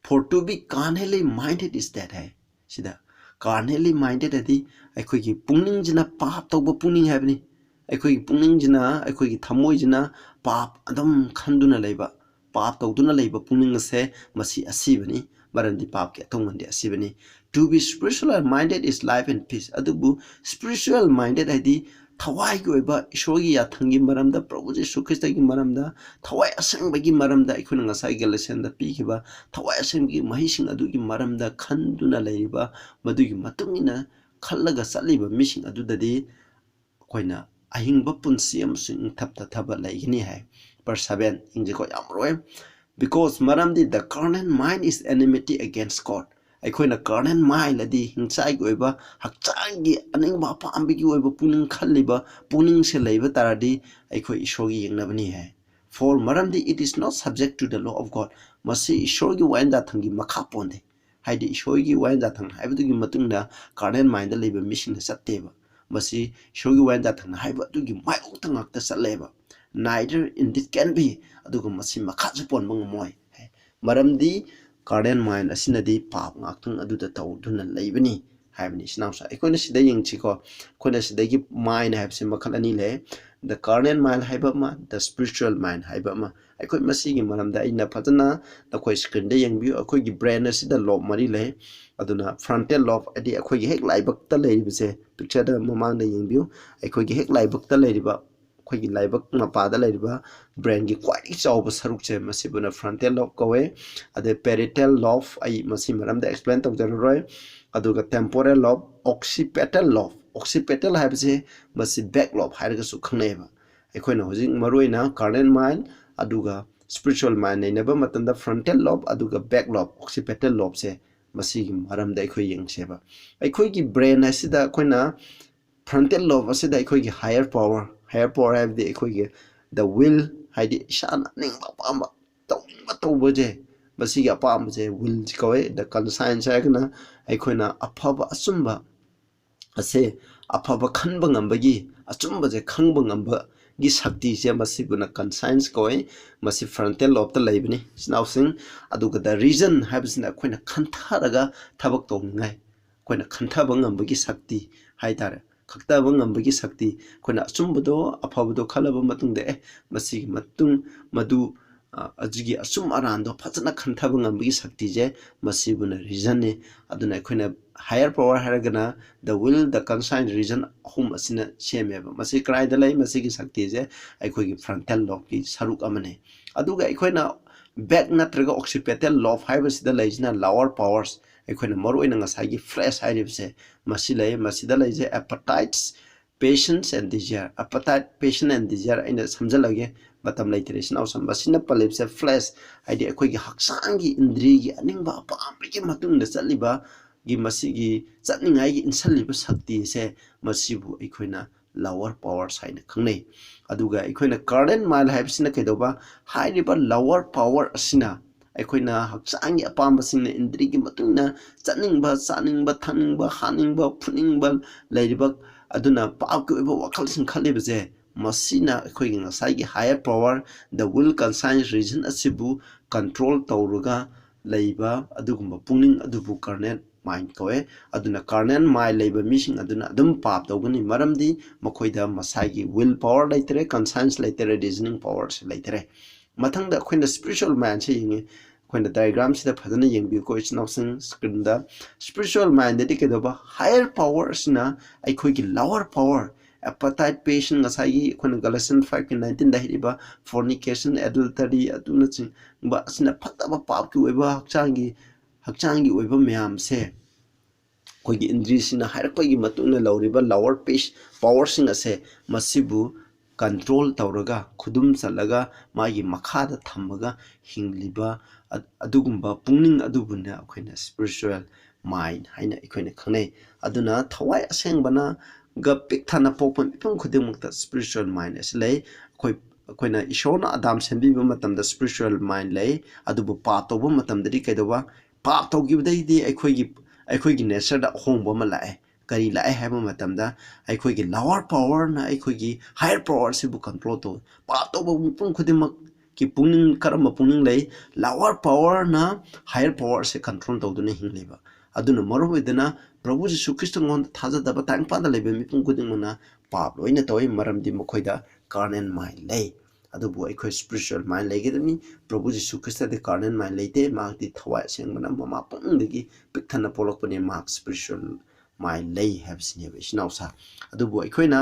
For to be carnally minded is death ꯍꯥꯏ꯫ ꯁꯤꯗ carnally minded ꯍꯥꯏꯗꯤ ꯑꯩꯈꯣꯏꯒꯤ ꯄꯨꯛꯅꯤꯡꯁꯤꯅ ꯄꯥꯞ ꯇꯧꯕ ꯄꯨꯛꯅꯤꯡ ꯍꯥꯏꯕꯅꯤ꯫ ꯑꯩꯈꯣꯏꯒꯤ ꯄꯨꯛꯅꯤꯡꯁꯤꯅ, ꯑꯩꯈꯣꯏꯒꯤ ꯊꯃꯣꯏꯁꯤꯅ ꯄꯥꯞ ꯑꯗꯨꯝ ꯈꯟꯗꯨꯅ ꯂꯩꯕ, ꯄꯥꯞ ꯇꯧꯗꯨꯅ ꯂꯩꯕ ꯄꯨꯛꯅꯤꯡ ꯑꯁꯦ ꯃꯁꯤ ꯑꯁꯤꯕꯅꯤ꯫ ꯃꯔꯝꯗꯤ ꯄꯥꯞꯀꯤ ꯑꯇꯧꯃꯟꯗꯤ ꯑꯁꯤꯕꯅꯤ꯫ To be spiritual minded is life and peace. ꯑꯗꯨꯕꯨ spiritual minded ꯍꯥꯏꯗꯤ ꯊꯋꯥꯏꯒꯤ ꯑꯣꯏꯕ ꯏꯁꯣꯔꯒꯤ ꯌꯥꯊꯪꯒꯤ ꯃꯔꯝꯗ, ꯄ꯭ꯔꯚꯨ ꯖꯤꯁꯨ ꯈ꯭ꯔꯤꯁꯇꯒꯤ ꯃꯔꯝꯗ, ꯊꯋꯥꯏ ꯑꯁꯦꯡꯕꯒꯤ ꯃꯔꯝꯗ, ꯑꯩꯈꯣꯏꯅ ꯉꯁꯥꯏ ꯒꯦꯂꯦꯁꯤꯌꯟꯗ ꯄꯤꯈꯤꯕ ꯊꯋꯥꯏ ꯑꯁꯦꯡꯕꯒꯤ ꯃꯍꯩꯁꯤꯡ ꯑꯗꯨꯒꯤ ꯃꯔꯝꯗ ꯈꯟꯗꯨꯅ ꯂꯩꯔꯤꯕ, ꯃꯗꯨꯒꯤ ꯃꯇꯨꯡ ꯏꯟꯅ ꯈꯜꯂꯒ ꯆꯠꯂꯤꯕ ꯃꯤꯁꯤꯡ ꯑꯗꯨꯗꯗꯤ ꯑꯩꯈꯣꯏꯅ ꯑꯍꯤꯡꯕ ꯄꯨꯟꯁꯤ ꯑꯃꯁꯨꯡ ꯏꯪꯊꯞ ꯇꯊꯕ ꯂꯩꯒꯅꯤ ꯍꯥꯏ꯫ Verse seven ꯌꯦꯡꯁꯤꯀꯣ, ꯌꯥꯝ ꯃꯔꯨ ꯑꯣꯏ꯫ Because ꯃꯔꯝꯗꯤ the carnal mind is enmity against God꯫ ꯑꯩꯈꯣꯏꯅ carnal mind ꯑꯗꯤ ꯍꯤꯡꯆꯥꯏꯒꯤ ꯑꯣꯏꯕ, ꯍꯛꯆꯥꯡꯒꯤ ꯑꯅꯤꯡꯕ ꯑꯄꯥꯝꯕꯒꯤ ꯑꯣꯏꯕ ꯄꯨꯛꯅꯤꯡ ꯈꯜꯂꯤꯕ ꯄꯨꯛꯅꯤꯡꯁꯦ ꯂꯩꯕ ꯇꯥꯔꯗꯤ ꯑꯩꯈꯣꯏ ꯏꯁꯣꯔꯒꯤ ꯌꯦꯛꯅꯕꯅꯤ ꯍꯥꯏ꯫ For ꯃꯔꯝꯗꯤ it is not subject to the law of God꯫ ꯃꯁꯤ ꯏꯁꯣꯔꯒꯤ ꯋꯥꯌꯦꯜ ꯌꯥꯊꯪꯒꯤ ꯃꯈꯥ ꯄꯣꯟꯗꯦ꯫ ꯍꯥꯏꯗꯤ ꯏꯁꯣꯔꯒꯤ ꯋꯥꯌꯦꯜ ꯌꯥꯊꯪ ꯍꯥꯏꯕꯗꯨꯒꯤ ꯃꯇꯨꯡꯗ carnal mindꯗ ꯂꯩꯕ ꯃꯤꯁꯤꯡꯅ ꯆꯠꯇꯦꯕ꯫ ꯃꯁꯤ ꯏꯁꯣꯔꯒꯤ ꯋꯥꯌꯦꯜ ꯌꯥꯊꯪ ꯍꯥꯏꯕ ꯑꯗꯨꯒꯤ ꯃꯥꯌꯣꯛꯇ ꯉꯥꯛꯇ ꯆꯠꯂꯦꯕ꯫ Neither indeed can be꯫ ꯑꯗꯨꯒ ꯃꯁꯤ ꯃꯈꯥꯁꯨ ꯄꯣꯟꯕ ꯉꯝꯃꯣꯏ꯫ ꯃꯔꯝꯗꯤ carnal mind ꯑꯁꯤꯅꯗꯤ ꯄꯥꯞ ꯉꯥꯛꯇꯪ ꯑꯗꯨꯗ ꯇꯧꯗꯨꯅ ꯂꯩꯕꯅꯤ ꯍꯥꯏꯕꯅꯤ꯫ ꯏꯆꯤꯟ ꯏꯅꯥꯎꯁꯥ, ꯑꯩꯈꯣꯏꯅ ꯁꯤꯗ ꯌꯦꯡꯁꯤꯀꯣ꯫ ꯑꯩꯈꯣꯏꯅ ꯁꯤꯗꯒꯤ mind ꯍꯥꯏꯕꯁꯤ ꯃꯈꯜ ꯑꯅꯤ ꯂꯩ꯫ The carnal mind ꯍꯥꯏꯕ ꯑꯃ, the spiritual mind ꯍꯥꯏꯕ ꯑꯃ꯫ ꯑꯩꯈꯣꯏ ꯃꯁꯤꯒꯤ ꯃꯔꯝꯗ ꯑꯩꯅ ꯐꯖꯅ ꯅꯈꯣꯏ screenꯗ ꯌꯦꯡꯕꯤꯌꯨ꯫ ꯑꯩꯈꯣꯏꯒꯤ brain ꯑꯁꯤꯗ lobe ꯃꯔꯤ ꯂꯩ꯫ ꯑꯗꯨꯅ frontal lobe ꯍꯥꯏꯗꯤ ꯑꯩꯈꯣꯏꯒꯤ ꯍꯦꯛ ꯂꯥꯏꯕꯛꯇ ꯂꯩꯔꯤꯕꯁꯦ, pictureꯗ ꯃꯃꯥꯡꯗ ꯌꯦꯡꯕꯤꯌꯨ꯫ ꯑꯩꯈꯣꯏꯒꯤ ꯍꯦꯛ ꯂꯥꯏꯕꯛꯇ ꯂꯩꯔꯤꯕ, ꯑꯩꯈꯣꯏꯒꯤ ꯂꯥꯏꯕꯛ ꯃꯄꯥꯗ ꯂꯩꯔꯤꯕ brainꯒꯤ ꯈ꯭ꯋꯥꯏꯗꯒꯤ ꯆꯥꯎꯕ ꯁꯔꯨꯛꯁꯦ ꯃꯁꯤꯕꯨꯅ frontal lobe ꯀꯧꯋꯦ꯫ ꯑꯗꯩ parietal lobe ꯑꯩ ꯃꯁꯤ ꯃꯔꯝꯗ explain ꯇꯧꯖꯔꯔꯣꯏ꯫ ꯑꯗꯨꯒ temporal lobe, occipital lobe, occipital ꯍꯥꯏꯕꯁꯦ ꯃꯁꯤ back lobe ꯍꯥꯏꯔꯒꯁꯨ ꯈꯪꯅꯩꯑꯕ꯫ ꯑꯩꯈꯣꯏꯅ ꯍꯧꯖꯤꯛ ꯃꯔꯨꯑꯣꯏꯅ carnal mind ꯑꯗꯨꯒ spiritual mind ꯅꯩꯅꯕ ꯃꯇꯝꯗ frontal lobe ꯑꯗꯨꯒ back lobe, occipital lobeꯁꯦ, ꯃꯁꯤꯒꯤ ꯃꯔꯝꯗ ꯑꯩꯈꯣꯏ ꯌꯦꯡꯁꯦꯕ꯫ ꯑꯩꯈꯣꯏꯒꯤ brain ꯑꯁꯤꯗ ꯑꯩꯈꯣꯏꯅ frontal lobe ꯑꯁꯤꯗ ꯑꯩꯈꯣꯏꯒꯤ higher power, higher power ꯍꯥꯏꯕꯗꯤ ꯑꯩꯈꯣꯏꯒꯤ the will, ꯍꯥꯏꯗꯤ ꯏꯁꯥꯅ ꯑꯅꯤꯡꯕ ꯑꯄꯥꯝꯕ ꯇꯧꯅꯤꯡꯕ ꯇꯧꯕꯁꯦ, ꯃꯁꯤꯒꯤ ꯑꯄꯥꯝꯕꯁꯦ will ꯀꯧꯋꯦ꯫ The conscience ꯍꯥꯏꯔꯒꯅ ꯑꯩꯈꯣꯏꯅ ꯑꯐꯕ ꯑꯆꯨꯝꯕ ꯑꯁꯦ, ꯑꯐꯕ ꯈꯟꯕ ꯉꯝꯕꯒꯤ, ꯑꯆꯨꯝꯕꯁꯦ ꯈꯪꯕ ꯉꯝꯕꯒꯤ ꯁꯛꯇꯤꯁꯦ, ꯃꯁꯤꯕꯨꯅ conscience ꯀꯧꯋꯦ꯫ ꯃꯁꯤ frontal lobeꯇ ꯂꯩꯕꯅꯤ, ꯏꯆꯤꯟ ꯏꯅꯥꯎꯁꯤꯡ꯫ ꯑꯗꯨꯒ the reason ꯍꯥꯏꯕꯁꯤꯅ ꯑꯩꯈꯣꯏꯅ ꯈꯟꯊꯔꯒ ꯊꯕꯛ ꯇꯧꯅꯤꯡꯉꯥꯏ, ꯑꯩꯈꯣꯏꯅ ꯈꯟꯊꯕ ꯉꯝꯕꯒꯤ ꯁꯛꯇꯤ ꯍꯥꯏꯇꯥꯔꯦ, ꯈꯟꯊꯕ ꯉꯝꯕꯒꯤ ꯁꯛꯇꯤ꯫ ꯑꯩꯈꯣꯏꯅ ꯑꯆꯨꯝꯕꯗꯣ, ꯑꯐꯕꯗꯣ ꯈꯜꯂꯕ ꯃꯇꯨꯡꯗ, ꯑꯦ, ꯃꯁꯤꯒꯤ ꯃꯇꯨꯡ ꯃꯗꯨ, ꯑ, ꯑꯗꯨꯒꯤ ꯑꯆꯨꯝ ꯑꯔꯥꯟꯗꯣ ꯐꯖꯅ ꯈꯟꯊꯕ ꯉꯝꯕꯒꯤ ꯁꯛꯇꯤꯁꯦ, ꯃꯁꯤꯕꯨꯅ reasonꯅꯤ꯫ ꯑꯗꯨꯅ ꯑꯩꯈꯣꯏꯅ higher power ꯍꯥꯏꯔꯒꯅ the will, the conscience, reason ꯑꯍꯨꯝ ꯑꯁꯤꯅ ꯁꯦꯝꯃꯦꯕ꯫ ꯃꯁꯤ ꯀꯗꯥꯏꯗ ꯂꯩ? ꯃꯁꯤꯒꯤ ꯁꯛꯇꯤꯁꯦ ꯑꯩꯈꯣꯏꯒꯤ frontal lobeꯀꯤ ꯁꯔꯨꯛ ꯑꯃꯅꯤ꯫ ꯑꯗꯨꯒ ꯑꯩꯈꯣꯏꯅ back ꯅꯠꯇ꯭ꯔꯒ occipital lobe ꯍꯥꯏꯕꯁꯤꯗ ꯂꯩꯁꯤꯅ lower powers, ꯑꯩꯈꯣꯏꯅ ꯃꯔꯨꯑꯣꯏꯅ ꯉꯁꯥꯏꯒꯤ flesh ꯍꯥꯏꯔꯤꯕꯁꯦ, ꯃꯁꯤ ꯂꯩ꯫ ꯃꯁꯤꯗ ꯂꯩꯁꯦ appetites, passions and desire, appetite, passion and desire ꯑꯩꯅ ꯁꯝꯖꯜꯂꯒꯦ, ꯃꯇꯝ ꯂꯩꯇ꯭ꯔꯦ, ꯏꯆꯤꯟ ꯏꯅꯥꯎꯁꯤꯡ꯫ ꯃꯁꯤꯅ ꯄꯜꯂꯤꯕꯁꯦ flesh, ꯍꯥꯏꯗꯤ ꯑꯩꯈꯣꯏꯒꯤ ꯍꯛꯆꯥꯡꯒꯤ ꯏꯟꯗ꯭ꯔꯤꯒꯤ ꯑꯅꯤꯡꯕ ꯑꯄꯥꯝꯕꯒꯤ ꯃꯇꯨꯡ ꯏꯟꯅ ꯆꯠꯂꯤꯕꯒꯤ, ꯃꯁꯤꯒꯤ ꯆꯠꯅꯤꯡꯉꯥꯏꯒꯤ ꯏꯟꯁꯤꯜꯂꯤꯕ ꯁꯛꯇꯤꯁꯦ, ꯃꯁꯤꯕꯨ ꯑꯩꯈꯣꯏꯅ lower powers ꯍꯥꯏꯅ ꯈꯪꯅꯩ꯫ ꯑꯗꯨꯒ ꯑꯩꯈꯣꯏꯅ carnal mind ꯍꯥꯏꯕꯁꯤꯅ ꯀꯩꯗꯧꯕ? ꯍꯥꯏꯔꯤꯕ lower power ꯑꯁꯤꯅ ꯑꯩꯈꯣꯏꯅ ꯍꯛꯆꯥꯡꯒꯤ ꯑꯄꯥꯝꯕꯁꯤꯡꯅ, ꯏꯟꯗ꯭ꯔꯤꯒꯤ ꯃꯇꯨꯡ ꯏꯟꯅ ꯆꯠꯅꯤꯡꯕ, ꯆꯥꯅꯤꯡꯕ, ꯊꯛꯅꯤꯡꯕ, ꯍꯥꯅꯤꯡꯕ, ꯐꯨꯅꯤꯡꯕ ꯂꯩꯔꯤꯕ, ꯑꯗꯨꯅ ꯄꯥꯞꯀꯤ ꯑꯣꯏꯕ ꯋꯥꯈꯜꯁꯤꯡ ꯈꯜꯂꯤꯕꯁꯦ, ꯃꯁꯤꯅ ꯑꯩꯈꯣꯏꯒꯤ ꯉꯁꯥꯏꯒꯤ higher power, the will, conscience, reason ꯑꯁꯤꯕꯨ control ꯇꯧꯔꯒ ꯂꯩꯕ ꯑꯗꯨꯒꯨꯝꯕ ꯄꯨꯛꯅꯤꯡ ꯑꯗꯨꯕꯨ carnal mind ꯀꯧꯋꯦ꯫ ꯑꯗꯨꯅ carnal mind ꯂꯩꯕ ꯃꯤꯁꯤꯡ ꯑꯗꯨꯅ ꯑꯗꯨꯝ ꯄꯥꯞ ꯇꯧꯒꯅꯤ, ꯃꯔꯝꯗꯤ ꯃꯈꯣꯏꯗ ꯃꯁꯥꯒꯤ will power ꯂꯩꯇꯔꯦ, conscience ꯂꯩꯇꯔꯦ, reasoning powerꯁꯨ ꯂꯩꯇꯔꯦ꯫ ꯃꯊꯪꯗ ꯑꯩꯈꯣꯏꯅ spiritual mindꯁꯦ ꯌꯦꯡꯉꯤ꯫ ꯑꯩꯈꯣꯏꯅ diagramꯁꯤꯗ ꯐꯖꯅ ꯌꯦꯡꯕꯤꯌꯨꯀꯣ, ꯏꯆꯤꯟ ꯏꯅꯥꯎꯁꯤꯡ, screenꯗ꯫ Spiritual mindꯗꯗꯤ ꯀꯩꯗꯧꯕ? Higher power ꯑꯁꯤꯅ ꯑꯩꯈꯣꯏꯒꯤ lower power, appetite, passion, ꯉꯁꯥꯏꯒꯤ ꯑꯩꯈꯣꯏꯅ Galatians fiveꯀꯤ nineteenꯗ ꯍꯥꯏꯔꯤꯕ fornication, adultery ꯑꯗꯨꯅꯆꯤꯡꯕ ꯑꯁꯤꯅ ꯐꯠꯇꯕ ꯄꯥꯞꯀꯤ ꯑꯣꯏꯕ ꯍꯛꯆꯥꯡꯒꯤ, ꯍꯛꯆꯥꯡꯒꯤ ꯑꯣꯏꯕ ꯃꯌꯥꯝꯁꯦ, ꯑꯩꯈꯣꯏꯒꯤ ꯏꯟꯗ꯭ꯔꯤꯁꯤꯡꯅ ꯍꯥꯏꯔꯛꯄꯒꯤ ꯃꯇꯨꯡ ꯏꯟꯅ ꯂꯧꯔꯤꯕ lower powerꯁꯤꯡ ꯑꯁꯦ, ꯃꯁꯤꯕꯨ control ꯇꯧꯔꯒ, ꯈꯨꯗꯨꯝ ꯆꯜꯂꯒ, ꯃꯥꯒꯤ ꯃꯈꯥꯗ ꯊꯝꯃꯒ ꯍꯤꯡꯂꯤꯕ ꯑ-, ꯑꯗꯨꯒꯨꯝꯕ ꯄꯨꯛꯅꯤꯡ ꯑꯗꯨꯕꯨꯅ ꯑꯩꯈꯣꯏꯅ spiritual mind ꯍꯥꯏꯅ ꯑꯩꯈꯣꯏꯅ ꯈꯪꯅꯩ꯫ ꯑꯗꯨꯅ ꯊꯋꯥꯏ ꯑꯁꯦꯡꯕꯅꯒ ꯄꯤꯛ ꯊꯟꯅ ꯄꯣꯛꯄ ꯃꯤꯄꯨꯝ ꯈꯨꯗꯤꯡꯃꯛꯇ spiritual mind ꯑꯁꯤ ꯂꯩ꯫ ꯑꯩꯈꯣꯏ, ꯑꯩꯈꯣꯏꯅ ꯏꯁꯣꯔꯅ ꯑꯗꯥꯝ ꯁꯦꯝꯕꯤꯕ ꯃꯇꯝꯗ spiritual mind ꯂꯩ, ꯑꯗꯨꯕꯨ ꯄꯥꯞ ꯇꯧꯕ ꯃꯇꯝꯗꯗꯤ ꯀꯩꯗꯧꯕ? ꯄꯥꯞ ꯇꯧꯈꯤꯕꯗꯩꯗꯤ ꯑꯩꯈꯣꯏꯒꯤ, ꯑꯩꯈꯣꯏꯒꯤ natureꯗ ꯑꯍꯣꯡꯕ ꯑꯃ ꯂꯥꯛꯑꯦ꯫ ꯀꯔꯤ ꯂꯥꯛꯑꯦ ꯍꯥꯏꯕ ꯃꯇꯝꯗ, ꯑꯩꯈꯣꯏꯒꯤ lower powerꯅ ꯑꯩꯈꯣꯏꯒꯤ higher power ꯑꯁꯤꯕꯨ control ꯇꯧ꯫ ꯄꯥꯞ ꯇꯧꯕ ꯃꯤꯄꯨꯝ ꯈꯨꯗꯤꯡꯃꯛꯀꯤ ꯄꯨꯛꯅꯤꯡ, ꯀꯔꯝꯕ ꯄꯨꯛꯅꯤꯡ ꯂꯩ? Lower powerꯅ higher power ꯑꯁꯤ control ꯇꯧꯗꯨꯅ ꯍꯤꯡꯂꯤꯕ꯫ ꯑꯗꯨꯅ ꯃꯔꯝ ꯑꯣꯏꯗꯨꯅ ꯄ꯭ꯔꯚꯨ ꯖꯤꯁꯨ ꯈ꯭ꯔꯤꯁꯇ ꯃꯉꯣꯟꯗ ꯊꯥꯖꯗꯕ ꯇꯥꯏꯕꯪꯄꯥꯟꯗ ꯂꯩꯕ ꯃꯤꯄꯨꯝ ꯈꯨꯗꯤꯡꯃꯛꯅ ꯄꯥꯞ ꯂꯣꯏꯅ ꯇꯧꯏ, ꯃꯔꯝꯗꯤ ꯃꯈꯣꯏꯗ carnal mind ꯂꯩ꯫ ꯑꯗꯨꯕꯨ ꯑꯩꯈꯣꯏ spiritual mind ꯂꯩꯒꯗꯕꯅꯤ꯫ ꯄ꯭ꯔꯚꯨ ꯖꯤꯁꯨ ꯈ꯭ꯔꯤꯁꯇꯗꯤ carnal mind ꯂꯩꯇꯦ, ꯃꯍꯥꯛꯇꯤ ꯊꯋꯥꯏ ꯑꯁꯦꯡꯕꯅ ꯃꯃꯥ ꯄꯨꯛꯅꯤꯡꯗꯒꯤ ꯄꯤꯛ ꯊꯟꯅ ꯄꯣꯛꯂꯛꯄꯅꯤ, ꯃꯍꯥꯛ spiritual mind ꯂꯩ ꯍꯥꯏꯕꯁꯤꯅꯦꯕ, ꯏꯆꯤꯟ ꯏꯅꯥꯎꯁꯥ꯫ ꯑꯗꯨꯕꯨ ꯑꯩꯈꯣꯏꯅ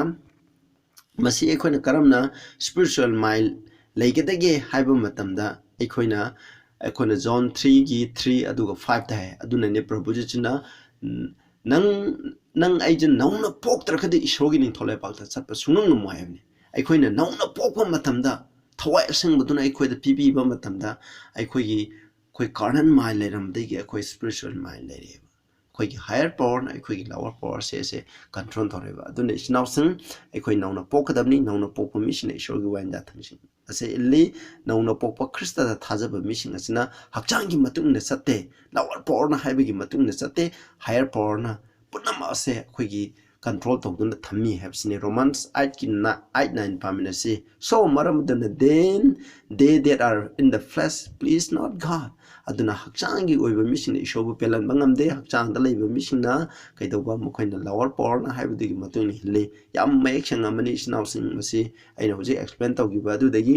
ꯃꯁꯤ ꯑꯩꯈꯣꯏꯅ ꯀꯔꯝꯅ spiritual mind ꯂꯩꯒꯗꯒꯦ ꯍꯥꯏꯕ ꯃꯇꯝꯗ, ꯑꯩꯈꯣꯏꯅ, ꯑꯩꯈꯣꯏꯅ John threeꯒꯤ three ꯑꯗꯨꯒ fiveꯇ ꯍꯥꯏ, ꯑꯗꯨꯅꯅꯦ ꯄ꯭ꯔꯚꯨ ꯖꯤꯁꯨꯅ, "ꯎꯝ, ꯅꯪ, ꯅꯪ ꯑꯩꯁꯦ ꯅꯧꯅ ꯄꯣꯛꯇ꯭ꯔꯒꯗꯤ ꯏꯁꯣꯔꯒꯤ ꯅꯤꯡꯊꯧ ꯂꯩꯕꯥꯛꯇ ꯆꯠꯄ ꯁꯨꯡꯉꯝ ꯉꯝꯃꯣꯏ" ꯍꯥꯏꯕꯅꯤ꯫ ꯑꯩꯈꯣꯏꯅ ꯅꯧꯅ ꯄꯣꯛꯄ ꯃꯇꯝꯗ, ꯊꯋꯥꯏ ꯑꯁꯦꯡꯕꯗꯨꯅ ꯑꯩꯈꯣꯏꯗ ꯄꯤꯕꯤꯕ ꯃꯇꯝꯗ, ꯑꯩꯈꯣꯏꯒꯤ, ꯑꯩꯈꯣꯏ carnal mind ꯂꯩꯔꯝꯕꯗꯒꯤ ꯑꯩꯈꯣꯏ spiritual mind ꯂꯩꯔꯦꯕ꯫ ꯑꯩꯈꯣꯏꯒꯤ higher powerꯅ ꯑꯩꯈꯣꯏꯒꯤ lower powerꯁꯦ, ꯑꯁꯦ control ꯇꯧꯔꯦꯕ꯫ ꯑꯗꯨꯅ ꯏꯆꯤꯟ ꯏꯅꯥꯎꯁꯤꯡ, ꯑꯩꯈꯣꯏ ꯅꯧꯅ ꯄꯣꯛꯀꯗꯕꯅꯤ꯫ ꯅꯧꯅ ꯄꯣꯛꯄ ꯃꯤꯁꯤꯡꯅ ꯏꯁꯣꯔꯒꯤ ꯋꯥꯌꯦꯟ ꯌꯥꯊꯪꯁꯤꯡ ꯑꯁꯦ ꯏꯜꯂꯤ꯫ ꯅꯧꯅ ꯄꯣꯛꯄ ꯈ꯭ꯔꯤꯁꯇꯗ ꯊꯥꯖꯕ ꯃꯤꯁꯤꯡ ꯑꯁꯤꯅ ꯍꯛꯆꯥꯡꯒꯤ ꯃꯇꯨꯡ ꯏꯟꯅ ꯆꯠꯇꯦ, lower powerꯅ ꯍꯥꯏꯕꯒꯤ ꯃꯇꯨꯡ ꯏꯟꯅ ꯆꯠꯇꯦ, higher powerꯅ ꯄꯨꯝꯅꯃꯛ ꯑꯁꯦ ꯑꯩꯈꯣꯏꯒꯤ control ꯇꯧꯗꯨꯅ ꯊꯝꯃꯤ ꯍꯥꯏꯕꯁꯤꯅꯤ꯫ Romans eightꯀꯤ eight nine ꯄꯥꯃꯤꯟꯅꯁꯤ꯫ So, ꯃꯔꯝ ꯑꯗꯨꯅ, then they that are in the flesh please not God꯫ ꯑꯗꯨꯅ ꯍꯛꯆꯥꯡꯒꯤ ꯑꯣꯏꯕ ꯃꯤꯁꯤꯡꯅ ꯏꯁꯣꯔꯕꯨ ꯄꯦꯜꯍꯟꯕ ꯉꯝꯗꯦ꯫ ꯍꯛꯆꯥꯡꯗ ꯂꯩꯕ ꯃꯤꯁꯤꯡꯅ ꯀꯩꯗꯧꯕ? ꯃꯈꯣꯏꯅ lower powerꯅ ꯍꯥꯏꯕꯗꯨꯒꯤ ꯃꯇꯨꯡ ꯏꯟꯅ ꯍꯤꯡꯂꯤ꯫ ꯌꯥꯝ ꯃꯌꯦꯛ ꯁꯦꯡꯉꯝꯃꯅꯤ, ꯏꯆꯤꯟ ꯏꯅꯥꯎꯁꯤꯡ꯫ ꯃꯁꯤ ꯑꯩꯅ ꯍꯧꯖꯤꯛ explain ꯇꯧꯈꯤꯕ ꯑꯗꯨꯗꯒꯤ,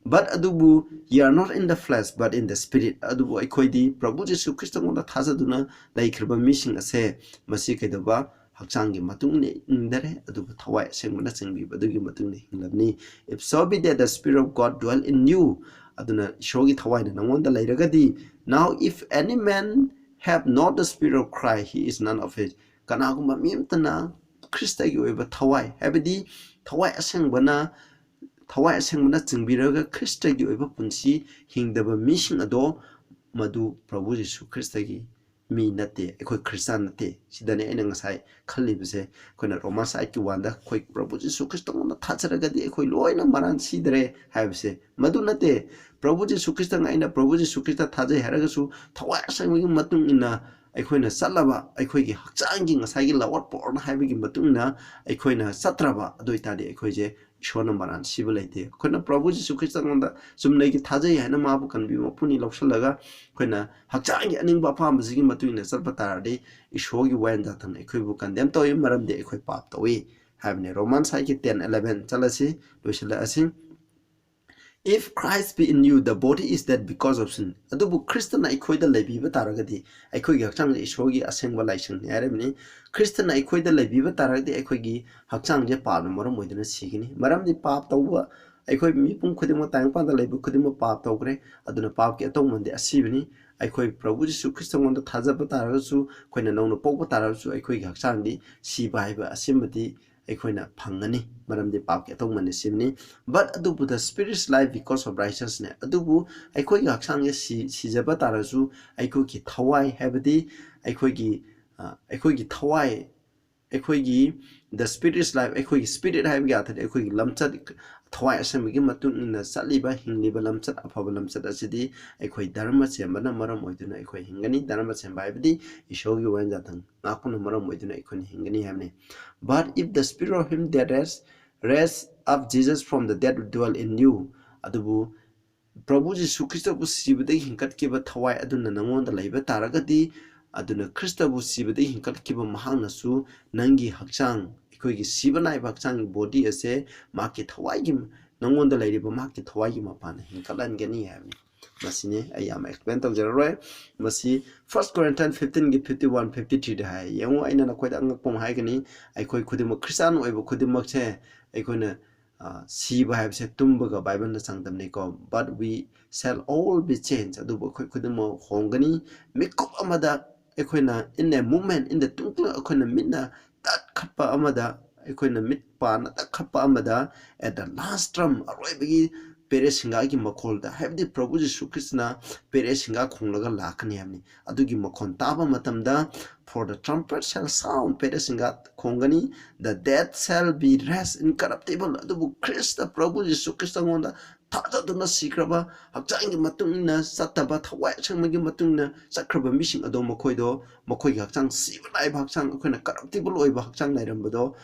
but ꯑꯗꯨꯕꯨ, "Ye are not in the flesh, but in the spirit"꯫ ꯑꯗꯨꯕꯨ ꯑꯩꯈꯣꯏꯗꯤ ꯄ꯭ꯔꯚꯨ ꯖꯤꯁꯨ ꯈ꯭ꯔꯤꯁꯇꯉꯣꯟꯗ ꯊꯥꯖꯗꯨꯅ ꯂꯩꯈ꯭ꯔꯕ ꯃꯤꯁꯤꯡ ꯑꯁꯦ, ꯃꯁꯤ ꯀꯩꯗꯧꯕ? ꯍꯛꯆꯥꯡꯒꯤ ꯃꯇꯨꯡ ꯏꯟꯅ ꯍꯤꯡꯗꯔꯦ, ꯑꯗꯨꯕꯨ ꯊꯋꯥꯏ ꯑꯁꯦꯡꯕꯅ ꯆꯤꯡꯕꯤꯕ ꯑꯗꯨꯒꯤ ꯃꯇꯨꯡ ꯏꯟꯅ ꯍꯤꯡꯂꯕꯅꯤ꯫ "If so be that the Spirit of God dwell in you", ꯑꯗꯨꯅ ꯏꯁꯣꯔꯒꯤ ꯊꯋꯥꯏꯅ ꯅꯉꯣꯟꯗ ꯂꯩꯔꯒꯗꯤ, "Now if any man have not the Spirit of Christ, he is none of his." ꯀꯅꯥꯒꯨꯝꯕ ꯃꯤ ꯑꯃꯇꯅ ꯈ꯭ꯔꯤꯁꯇꯒꯤ ꯑꯣꯏꯕ ꯊꯋꯥꯏ, ꯍꯥꯏꯕꯗꯤ ꯊꯋꯥꯏ ꯑꯁꯦꯡꯕꯅ, ꯊꯋꯥꯏ ꯑꯁꯦꯡꯕꯅ ꯆꯤꯡꯕꯤꯔꯒ ꯈ꯭ꯔꯤꯁꯇꯒꯤ ꯑꯣꯏꯕ ꯄꯨꯟꯁꯤ ꯍꯤꯡꯗꯕ ꯃꯤꯁꯤꯡ ꯑꯗꯣ ꯃꯗꯨ ꯄ꯭ꯔꯚꯨ ꯖꯤꯁꯨ ꯈ꯭ꯔꯤꯁꯇꯒꯤ ꯃꯤ ꯅꯠꯇꯦ, ꯑꯩꯈꯣꯏ ꯈ꯭ꯔꯤꯁꯇꯥꯟ ꯅꯠꯇꯦ꯫ ꯁꯤꯗꯅꯦ ꯑꯩꯅ ꯉꯁꯥꯏ ꯈꯜꯂꯤꯕꯁꯦ꯫ ꯑꯩꯈꯣꯏꯅ ꯔꯣꯃꯥꯟꯁ ꯑꯩꯠꯀꯤ ꯋꯥꯟꯗ ꯑꯩꯈꯣꯏ ꯄ꯭ꯔꯚꯨ ꯖꯤꯁꯨ ꯈ꯭ꯔꯤꯁꯇꯉꯣꯟꯗ ꯊꯥꯖꯔꯒꯗꯤ ꯑꯩꯈꯣꯏ ꯂꯣꯏꯅ ꯃꯔꯥꯟ ꯁꯤꯗ꯭ꯔꯦ ꯍꯥꯏꯕꯁꯦ ꯃꯗꯨ ꯅꯠꯇꯦ꯫ ꯄ꯭ꯔꯚꯨ ꯖꯤꯁꯨ ꯈ꯭ꯔꯤꯁꯇ, ꯑꯩꯅ ꯄ꯭ꯔꯚꯨ ꯖꯤꯁꯨ ꯈ꯭ꯔꯤꯁꯇ ꯊꯥꯖꯩ ꯍꯥꯏꯔꯒꯁꯨ ꯊꯋꯥꯏ ꯑꯁꯦꯡꯕꯒꯤ ꯃꯇꯨꯡ ꯏꯟꯅ ꯑꯩꯈꯣꯏꯅ ꯆꯠꯂꯕ, ꯑꯩꯈꯣꯏꯒꯤ ꯍꯛꯆꯥꯡꯒꯤ ꯉꯁꯥꯏꯒꯤ lower partꯅ ꯍꯥꯏꯕꯒꯤ ꯃꯇꯨꯡ ꯏꯟꯅ ꯑꯩꯈꯣꯏꯅ ꯆꯠꯇ꯭ꯔꯕ, ꯑꯗꯨ ꯑꯣꯏꯇꯥꯔꯗꯤ ꯑꯩꯈꯣꯏꯁꯦ ꯏꯁꯣꯔꯅ ꯃꯔꯥꯟ ꯁꯤꯕ ꯂꯩꯇꯦ꯫ ꯑꯩꯈꯣꯏꯅ ꯄ꯭ꯔꯚꯨ ꯖꯤꯁꯨ ꯈ꯭ꯔꯤꯁꯇꯉꯣꯟꯗ ꯆꯨꯝꯅꯒꯤ ꯊꯥꯖꯩ ꯍꯥꯏꯅ ꯃꯥꯕꯨ ꯀꯟꯕꯤ ꯃꯄꯨꯅꯤ ꯂꯧꯁꯤꯜꯂꯒ ꯑꯩꯈꯣꯏꯅ ꯍꯛꯆꯥꯡꯒꯤ ꯑꯅꯤꯡꯕ ꯑꯄꯥꯝꯕꯁꯤꯒꯤ ꯃꯇꯨꯡ ꯏꯟꯅ ꯆꯠꯄ ꯇꯥꯔꯗꯤ ꯏꯁꯣꯔꯒꯤ ꯋꯥꯌꯦꯜ ꯖꯥꯊꯪꯅ ꯑꯩꯈꯣꯏꯕꯨ condemn ꯇꯧꯏ, ꯃꯔꯝꯗꯤ ꯑꯩꯈꯣꯏ ꯄꯥꯞ ꯇꯧꯏ ꯍꯥꯏꯕꯅꯤ꯫ ꯔꯣꯃꯥꯟꯁ ꯑꯩꯠꯀꯤ ten eleven ꯆꯠꯂꯁꯤ, ꯂꯣꯏꯁꯤꯜꯂꯛꯑꯁꯤ꯫ If Christ be in you, the body is dead because of sin. ꯑꯗꯨꯕꯨ ꯈ꯭ꯔꯤꯁꯇꯅ ꯑꯩꯈꯣꯏꯗ ꯂꯩꯕꯤꯕ ꯇꯥꯔꯒꯗꯤ ꯑꯩꯈꯣꯏꯒꯤ ꯍꯛꯆꯥꯡꯁꯦ ꯏꯁꯣꯔꯒꯤ ꯑꯁꯦꯡꯕ ꯂꯥꯏꯁꯪꯅꯤ ꯍꯥꯏꯔꯤꯕꯅꯤ꯫ ꯈ꯭ꯔꯤꯁꯇꯅ ꯑꯩꯈꯣꯏꯗ ꯂꯩꯕꯤꯕ ꯇꯥꯔꯒꯗꯤ ꯑꯩꯈꯣꯏꯒꯤ ꯍꯛꯆꯥꯡꯁꯦ ꯄꯥꯞꯅ ꯃꯔꯝ ꯑꯣꯏꯗꯨꯅ ꯁꯤꯒꯅꯤ꯫ ꯃꯔꯝꯗꯤ ꯄꯥꯞ ꯇꯧꯕ ꯑꯩꯈꯣꯏ ꯃꯤꯄꯨꯝ ꯈꯨꯗꯤꯡꯃꯛ, ꯇꯥꯏꯕꯪꯄꯥꯟꯗ ꯂꯩꯕ ꯈꯨꯗꯤꯡꯃꯛ ꯄꯥꯞ ꯇꯧꯈ꯭ꯔꯦ꯫ ꯑꯗꯨꯅ ꯄꯥꯞꯀꯤ ꯑꯇꯧꯃꯟꯗꯤ ꯑꯁꯤꯕꯅꯤ꯫ ꯑꯩꯈꯣꯏ ꯄ꯭ꯔꯚꯨ ꯖꯤꯁꯨ ꯈ꯭ꯔꯤꯁꯇꯉꯣꯟꯗ ꯊꯥꯖꯕ ꯇꯥꯔꯒꯁꯨ ꯑꯩꯈꯣꯏꯅ ꯅꯧꯅ ꯄꯣꯛꯄ ꯇꯥꯔꯒꯁꯨ ꯑꯩꯈꯣꯏꯒꯤ ꯍꯛꯆꯥꯡꯗꯤ ꯁꯤꯕ ꯍꯥꯏꯕ ꯑꯁꯤꯃꯗꯤ ꯑꯩꯈꯣꯏꯅ ꯐꯪꯒꯅꯤ, ꯃꯔꯝꯗꯤ ꯄꯥꯞꯀꯤ ꯑꯇꯧꯃꯟꯗꯤ ꯁꯤꯕꯅꯤ꯫ But ꯑꯗꯨꯕꯨ the spirit is life because of righteousness. ꯑꯗꯨꯕꯨ ꯑꯩꯈꯣꯏꯒꯤ ꯍꯛꯆꯥꯡꯁꯦ ꯁꯤ-, ꯁꯤꯖꯕ ꯇꯥꯔꯁꯨ ꯑꯩꯈꯣꯏꯒꯤ ꯊꯋꯥꯏ ꯍꯥꯏꯕꯗꯤ ꯑꯩꯈꯣꯏꯒꯤ, ꯑ, ꯑꯩꯈꯣꯏꯒꯤ ꯊꯋꯥꯏ, ꯑꯩꯈꯣꯏꯒꯤ the spirit is life, ꯑꯩꯈꯣꯏꯒꯤ spirit ꯍꯥꯏꯕꯒꯤ ꯑꯥꯔꯊꯗꯤ ꯑꯩꯈꯣꯏꯒꯤ ꯂꯝꯆꯠ, ꯊꯋꯥꯏ ꯑꯁꯦꯡꯕꯒꯤ ꯃꯇꯨꯡ ꯏꯟꯅ ꯆꯠꯂꯤꯕ, ꯍꯤꯡꯂꯤꯕ ꯂꯝꯆꯠ, ꯑꯐꯕ ꯂꯝꯆꯠ ꯑꯁꯤꯗꯤ ꯑꯩꯈꯣꯏ ꯙꯔꯃ ꯆꯦꯟꯕꯅ ꯃꯔꯝ ꯑꯣꯏꯗꯨꯅ ꯑꯩꯈꯣꯏ ꯍꯤꯡꯒꯅꯤ꯫ ꯙꯔꯃ ꯆꯦꯟꯕ ꯍꯥꯏꯕꯗꯤ ꯏꯁꯣꯔꯒꯤ ꯋꯥꯌꯦꯜ ꯖꯥꯊꯪ ꯉꯥꯛꯄꯅ ꯃꯔꯝ ꯑꯣꯏꯗꯨꯅ ꯑꯩꯈꯣꯏꯅ ꯍꯤꯡꯒꯅꯤ ꯍꯥꯏꯕꯅꯤ꯫ But if the spirit of him that raised, raised up Jesus from the dead dwell in you, ꯑꯗꯨꯕꯨ ꯄ꯭ꯔꯚꯨ ꯖꯤꯁꯨ ꯈ꯭ꯔꯤꯁꯇꯕꯨ ꯁꯤꯕꯗꯒꯤ ꯍꯤꯡꯒꯠꯈꯤꯕ ꯊꯋꯥꯏ ꯑꯗꯨꯅ ꯅꯉꯣꯟꯗ ꯂꯩꯕ ꯇꯥꯔꯒꯗꯤ, ꯑꯗꯨꯅ ꯈ꯭ꯔꯤꯁꯇꯕꯨ ꯁꯤꯕꯗꯒꯤ ꯍꯤꯡꯒꯠꯈꯤꯕ ꯃꯍꯥꯛꯅꯁꯨ ꯅꯪꯒꯤ ꯍꯛꯆꯥꯡ, ꯑꯩꯈꯣꯏꯒꯤ ꯁꯤꯕ ꯅꯥꯏꯕ ꯍꯛꯆꯥꯡꯒꯤ body ꯑꯁꯦ ꯃꯍꯥꯛꯀꯤ ꯊꯋꯥꯏꯒꯤ, ꯅꯉꯣꯟꯗ ꯂꯩꯔꯤꯕ ꯃꯍꯥꯛꯀꯤ ꯊꯋꯥꯏꯒꯤ ꯃꯄꯥꯟꯗ ꯍꯤꯡꯒꯠꯍꯟꯒꯅꯤ ꯍꯥꯏꯕꯅꯤ꯫ ꯃꯁꯤꯅꯤ, ꯑꯩ ꯌꯥꯝ explain ꯇꯧꯖꯔꯔꯣꯏ꯫ ꯃꯁꯤ First Corinthians fifteen ꯒꯤ fifty one, fifty three ꯗ ꯍꯥꯏ꯫ ꯌꯦꯡꯉꯨ, ꯑꯩꯅ ꯅꯈꯣꯏꯗ ꯑꯉꯛꯄ ꯑꯃ ꯍꯥꯏꯒꯅꯤ꯫ ꯑꯩꯈꯣꯏ ꯈꯨꯗꯤꯡꯃꯛ, ꯈ꯭ꯔꯤꯁꯇꯥꯟ ꯑꯣꯏꯕ ꯈꯨꯗꯤꯡꯃꯛꯁꯦ, ꯑꯩꯈꯣꯏꯅ, ꯑ, ꯁꯤꯕ ꯍꯥꯏꯕꯁꯦ ꯇꯨꯝꯕꯒ ꯕꯥꯏꯕꯜꯅ ꯆꯥꯡꯗꯝꯅꯩꯀꯣ꯫ But we shall all be changed. ꯑꯗꯨꯕꯨ ꯑꯩꯈꯣꯏ ꯈꯨꯗꯤꯡꯃꯛ ꯍꯣꯡꯒꯅꯤ꯫ ꯃꯤꯀꯨꯞ ꯑꯃꯗ ꯑꯩꯈꯣꯏꯅ, in a moment, in the twinkling, ꯑꯩꯈꯣꯏꯅ ꯃꯤꯠꯅ ꯇꯠꯈꯠꯄ ꯑꯃꯗ ꯑꯩꯈꯣꯏꯅ ꯃꯤꯠ ꯄꯥꯅ ꯇꯛꯈꯠꯄ ꯑꯃꯗ, at the last trump, ꯑꯔꯣꯏꯕꯒꯤ ꯄꯦꯔꯦ ꯁꯤꯡꯒꯥꯒꯤ ꯃꯈꯣꯜꯗ, ꯍꯥꯏꯕꯗꯤ ꯄ꯭ꯔꯚꯨ ꯖꯤꯁꯨ ꯈ꯭ꯔꯤꯁꯇꯅ ꯄꯦꯔꯦ ꯁꯤꯡꯒꯥ ꯈꯣꯡꯂꯒ ꯂꯥꯛꯀꯅꯤ ꯍꯥꯏꯕꯅꯤ꯫ ꯑꯗꯨꯒꯤ ꯃꯈꯣꯟ ꯇꯥꯕ ꯃꯇꯝꯗ, for the trumpet shall sound, ꯄꯦꯔꯦ ꯁꯤꯡꯒꯥ ꯈꯣꯡꯒꯅꯤ, the dead shall be raised incorruptible, ꯑꯗꯨꯕꯨ ꯈ꯭ꯔꯤꯁꯇ, ꯄ꯭ꯔꯚꯨ ꯖꯤꯁꯨ ꯈ꯭ꯔꯤꯁꯇꯉꯣꯟꯗ ꯊꯥꯖꯗꯨꯅ ꯁꯤꯈ꯭ꯔꯕ, ꯍꯛꯆꯥꯡꯒꯤ ꯃꯇꯨꯡ ꯏꯟꯅ ꯆꯠꯇꯕ, ꯊꯋꯥꯏ ꯑꯁꯦꯡꯕꯒꯤ ꯃꯇꯨꯡ ꯏꯟꯅ ꯆꯠꯈ꯭ꯔꯕ ꯃꯤꯁꯤꯡ ꯑꯗꯣ, ꯃꯈꯣꯏꯗꯣ, ꯃꯈꯣꯏꯒꯤ ꯍꯛꯆꯥꯡ, ꯁꯤꯕ ꯅꯥꯏꯕ ꯍꯛꯆꯥꯡ, ꯑꯩꯈꯣꯏꯅ corruptible ꯑꯣꯏꯕ ꯍꯛꯆꯥꯡ ꯂꯩꯔꯝꯕꯗꯣ,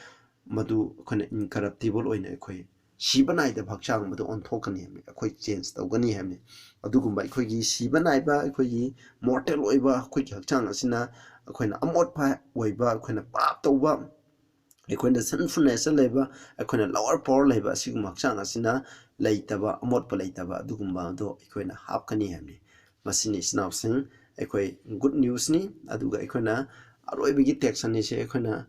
ꯃꯗꯨ ꯑꯩꯈꯣꯏꯅ incorruptible ꯑꯣꯏꯅ, ꯑꯩꯈꯣꯏ ꯁꯤꯕ ꯅꯥꯏꯗꯕ ꯍꯛꯆꯥꯡ ꯑꯃꯗ ꯑꯣꯟꯊꯣꯛꯀꯅꯤ ꯍꯥꯏꯕꯅꯤ, ꯑꯩꯈꯣꯏ change ꯇꯧꯒꯅꯤ ꯍꯥꯏꯕꯅꯤ꯫ ꯑꯗꯨꯒꯨꯝꯕ ꯑꯩꯈꯣꯏꯒꯤ ꯁꯤꯕ ꯅꯥꯏꯕ, ꯑꯩꯈꯣꯏꯒꯤ mortal ꯑꯣꯏꯕ ꯑꯩꯈꯣꯏꯒꯤ ꯍꯛꯆꯥꯡ ꯑꯁꯤꯅ, ꯑꯩꯈꯣꯏꯅ ꯑꯃꯣꯠꯄ ꯑꯣꯏꯕ, ꯑꯩꯈꯣꯏꯅ ꯄꯥꯞ ꯇꯧꯕ, ꯑꯩꯈꯣꯏꯅ sinfulness ꯂꯩꯕ, ꯑꯩꯈꯣꯏꯅ lower power ꯂꯩꯕ ꯑꯁꯤꯒꯨꯝꯕ ꯍꯛꯆꯥꯡ ꯑꯁꯤꯅ ꯂꯩꯇꯕ, ꯑꯃꯣꯠꯄ ꯂꯩꯇꯕ ꯑꯗꯨꯒꯨꯝꯕ ꯑꯗꯣ ꯑꯩꯈꯣꯏꯅ ꯍꯥꯞꯀꯅꯤ ꯍꯥꯏꯕꯅꯤ꯫ ꯃꯁꯤꯅꯤ, ꯏꯆꯤꯟ ꯏꯅꯥꯎꯁꯤꯡ, ꯑꯩꯈꯣꯏ good news ꯅꯤ꯫ ꯑꯗꯨꯒ ꯑꯩꯈꯣꯏꯅ ꯑꯔꯣꯏꯕꯒꯤ text ꯑꯅꯤꯁꯦ ꯑꯩꯈꯣꯏꯅ,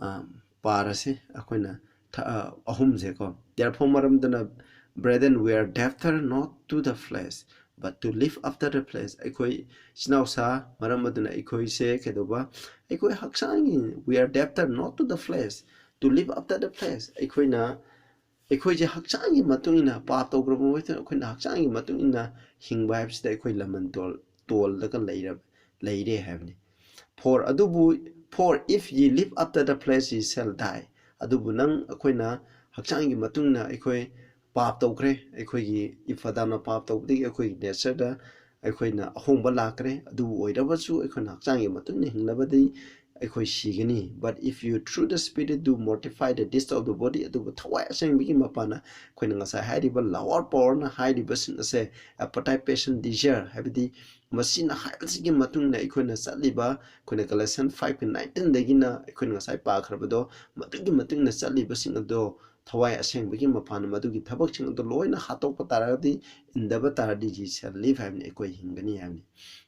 ꯑ, ꯄꯥꯔꯁꯦ꯫ ꯑꯩꯈꯣꯏꯅ ꯊ-, ꯑ, ꯑꯍꯨꯝꯁꯦꯀꯣ꯫ Therefore, ꯃꯔꯝ ꯑꯗꯨꯅ, brethren, we are debtor not to the flesh, but to live after the flesh. ꯑꯩꯈꯣꯏ ꯏꯆꯤꯟ ꯏꯅꯥꯎꯁꯥ, ꯃꯔꯝ ꯑꯗꯨꯅ ꯑꯩꯈꯣꯏꯁꯦ ꯀꯩꯗꯧꯕ? ꯑꯩꯈꯣꯏ ꯍꯛꯆꯥꯡꯒꯤ, we are debtor not to the flesh, to live after the flesh. ꯑꯩꯈꯣꯏꯅ, ꯑꯩꯈꯣꯏꯁꯦ ꯍꯛꯆꯥꯡꯒꯤ ꯃꯇꯨꯡ ꯏꯟꯅ, ꯄꯥꯞ ꯇꯧꯈ꯭ꯔꯕ ꯃꯇꯨꯡꯗ ꯑꯩꯈꯣꯏꯅ ꯍꯛꯆꯥꯡꯒꯤ ꯃꯇꯨꯡ ꯏꯟꯅ ꯍꯤꯡꯕ ꯍꯥꯏꯕꯁꯤꯗ ꯑꯩꯈꯣꯏ ꯂꯃꯟ ꯇꯣꯜ-, ꯇꯣꯜꯂꯒ ꯂꯩꯔꯕ, ꯂꯩꯔꯦ ꯍꯥꯏꯕꯅꯤ꯫ For ꯑꯗꯨꯕꯨ, for if ye live after the flesh, ye shall die. ꯑꯗꯨꯕꯨ ꯅꯪ, ꯑꯩꯈꯣꯏꯅ ꯍꯛꯆꯥꯡꯒꯤ ꯃꯇꯨꯡ ꯏꯟꯅ ꯑꯩꯈꯣꯏ ꯄꯥꯞ ꯇꯧꯈ꯭ꯔꯦ, ꯑꯩꯈꯣꯏꯒꯤ ꯏꯐ ꯑꯗꯥꯝꯅ ꯄꯥꯞ ꯇꯧꯕꯗꯒꯤ ꯑꯩꯈꯣꯏꯒꯤ nature ꯗ ꯑꯩꯈꯣꯏꯅ ꯑꯍꯣꯡꯕ ꯂꯥꯛꯈ꯭ꯔꯦ꯫ ꯑꯗꯨꯕꯨ ꯑꯣꯏꯔꯕꯁꯨ ꯑꯩꯈꯣꯏꯅ ꯍꯛꯆꯥꯡꯒꯤ ꯃꯇꯨꯡ ꯏꯟꯅ ꯍꯤꯡꯂꯕꯗꯤ ꯑꯩꯈꯣꯏ ꯁꯤꯒꯅꯤ꯫ But if you through the Spirit do mortify the deeds of the body, ꯑꯗꯨꯕꯨ ꯊꯋꯥꯏ ꯑꯁꯦꯡꯕꯒꯤ ꯃꯄꯥꯟꯅ ꯑꯩꯈꯣꯏꯅ ꯉꯁꯥꯏ ꯍꯥꯏꯔꯤꯕ lower power ꯅ ꯍꯥꯏꯔꯤꯕꯁꯤꯡ ꯑꯁꯦ, appetite, passion, desire, ꯍꯥꯏꯕꯗꯤ ꯃꯁꯤꯅ ꯍꯥꯏꯕꯁꯤꯒꯤ ꯃꯇꯨꯡ ꯏꯟꯅ ꯑꯩꯈꯣꯏꯅ ꯆꯠꯂꯤꯕ, ꯑꯩꯈꯣꯏꯅ Galatians five ꯀꯤ nineteen ꯗꯒꯤꯅ ꯑꯩꯈꯣꯏꯅ ꯉꯁꯥꯏ ꯄꯥꯈ꯭ꯔꯕꯗꯣ, ꯃꯗꯨꯒꯤ ꯃꯇꯨꯡ ꯏꯟꯅ ꯆꯠꯂꯤꯕꯁꯤꯡ ꯑꯗꯣ ꯊꯋꯥꯏ ꯑꯁꯦꯡꯕꯒꯤ ꯃꯄꯥꯟ ꯃꯗꯨꯒꯤ ꯊꯕꯛꯁꯤꯡ ꯑꯗꯨ ꯂꯣꯏꯅ ꯍꯥꯠꯇꯣꯛꯄ ꯇꯥꯔꯒꯗꯤ, ꯏꯟꯗꯕ ꯇꯥꯔꯗꯤ, ye shall live ꯍꯥꯏꯕꯅꯤ, ꯑꯩꯈꯣꯏ ꯍꯤꯡꯒꯅꯤ ꯍꯥꯏꯕꯅꯤ꯫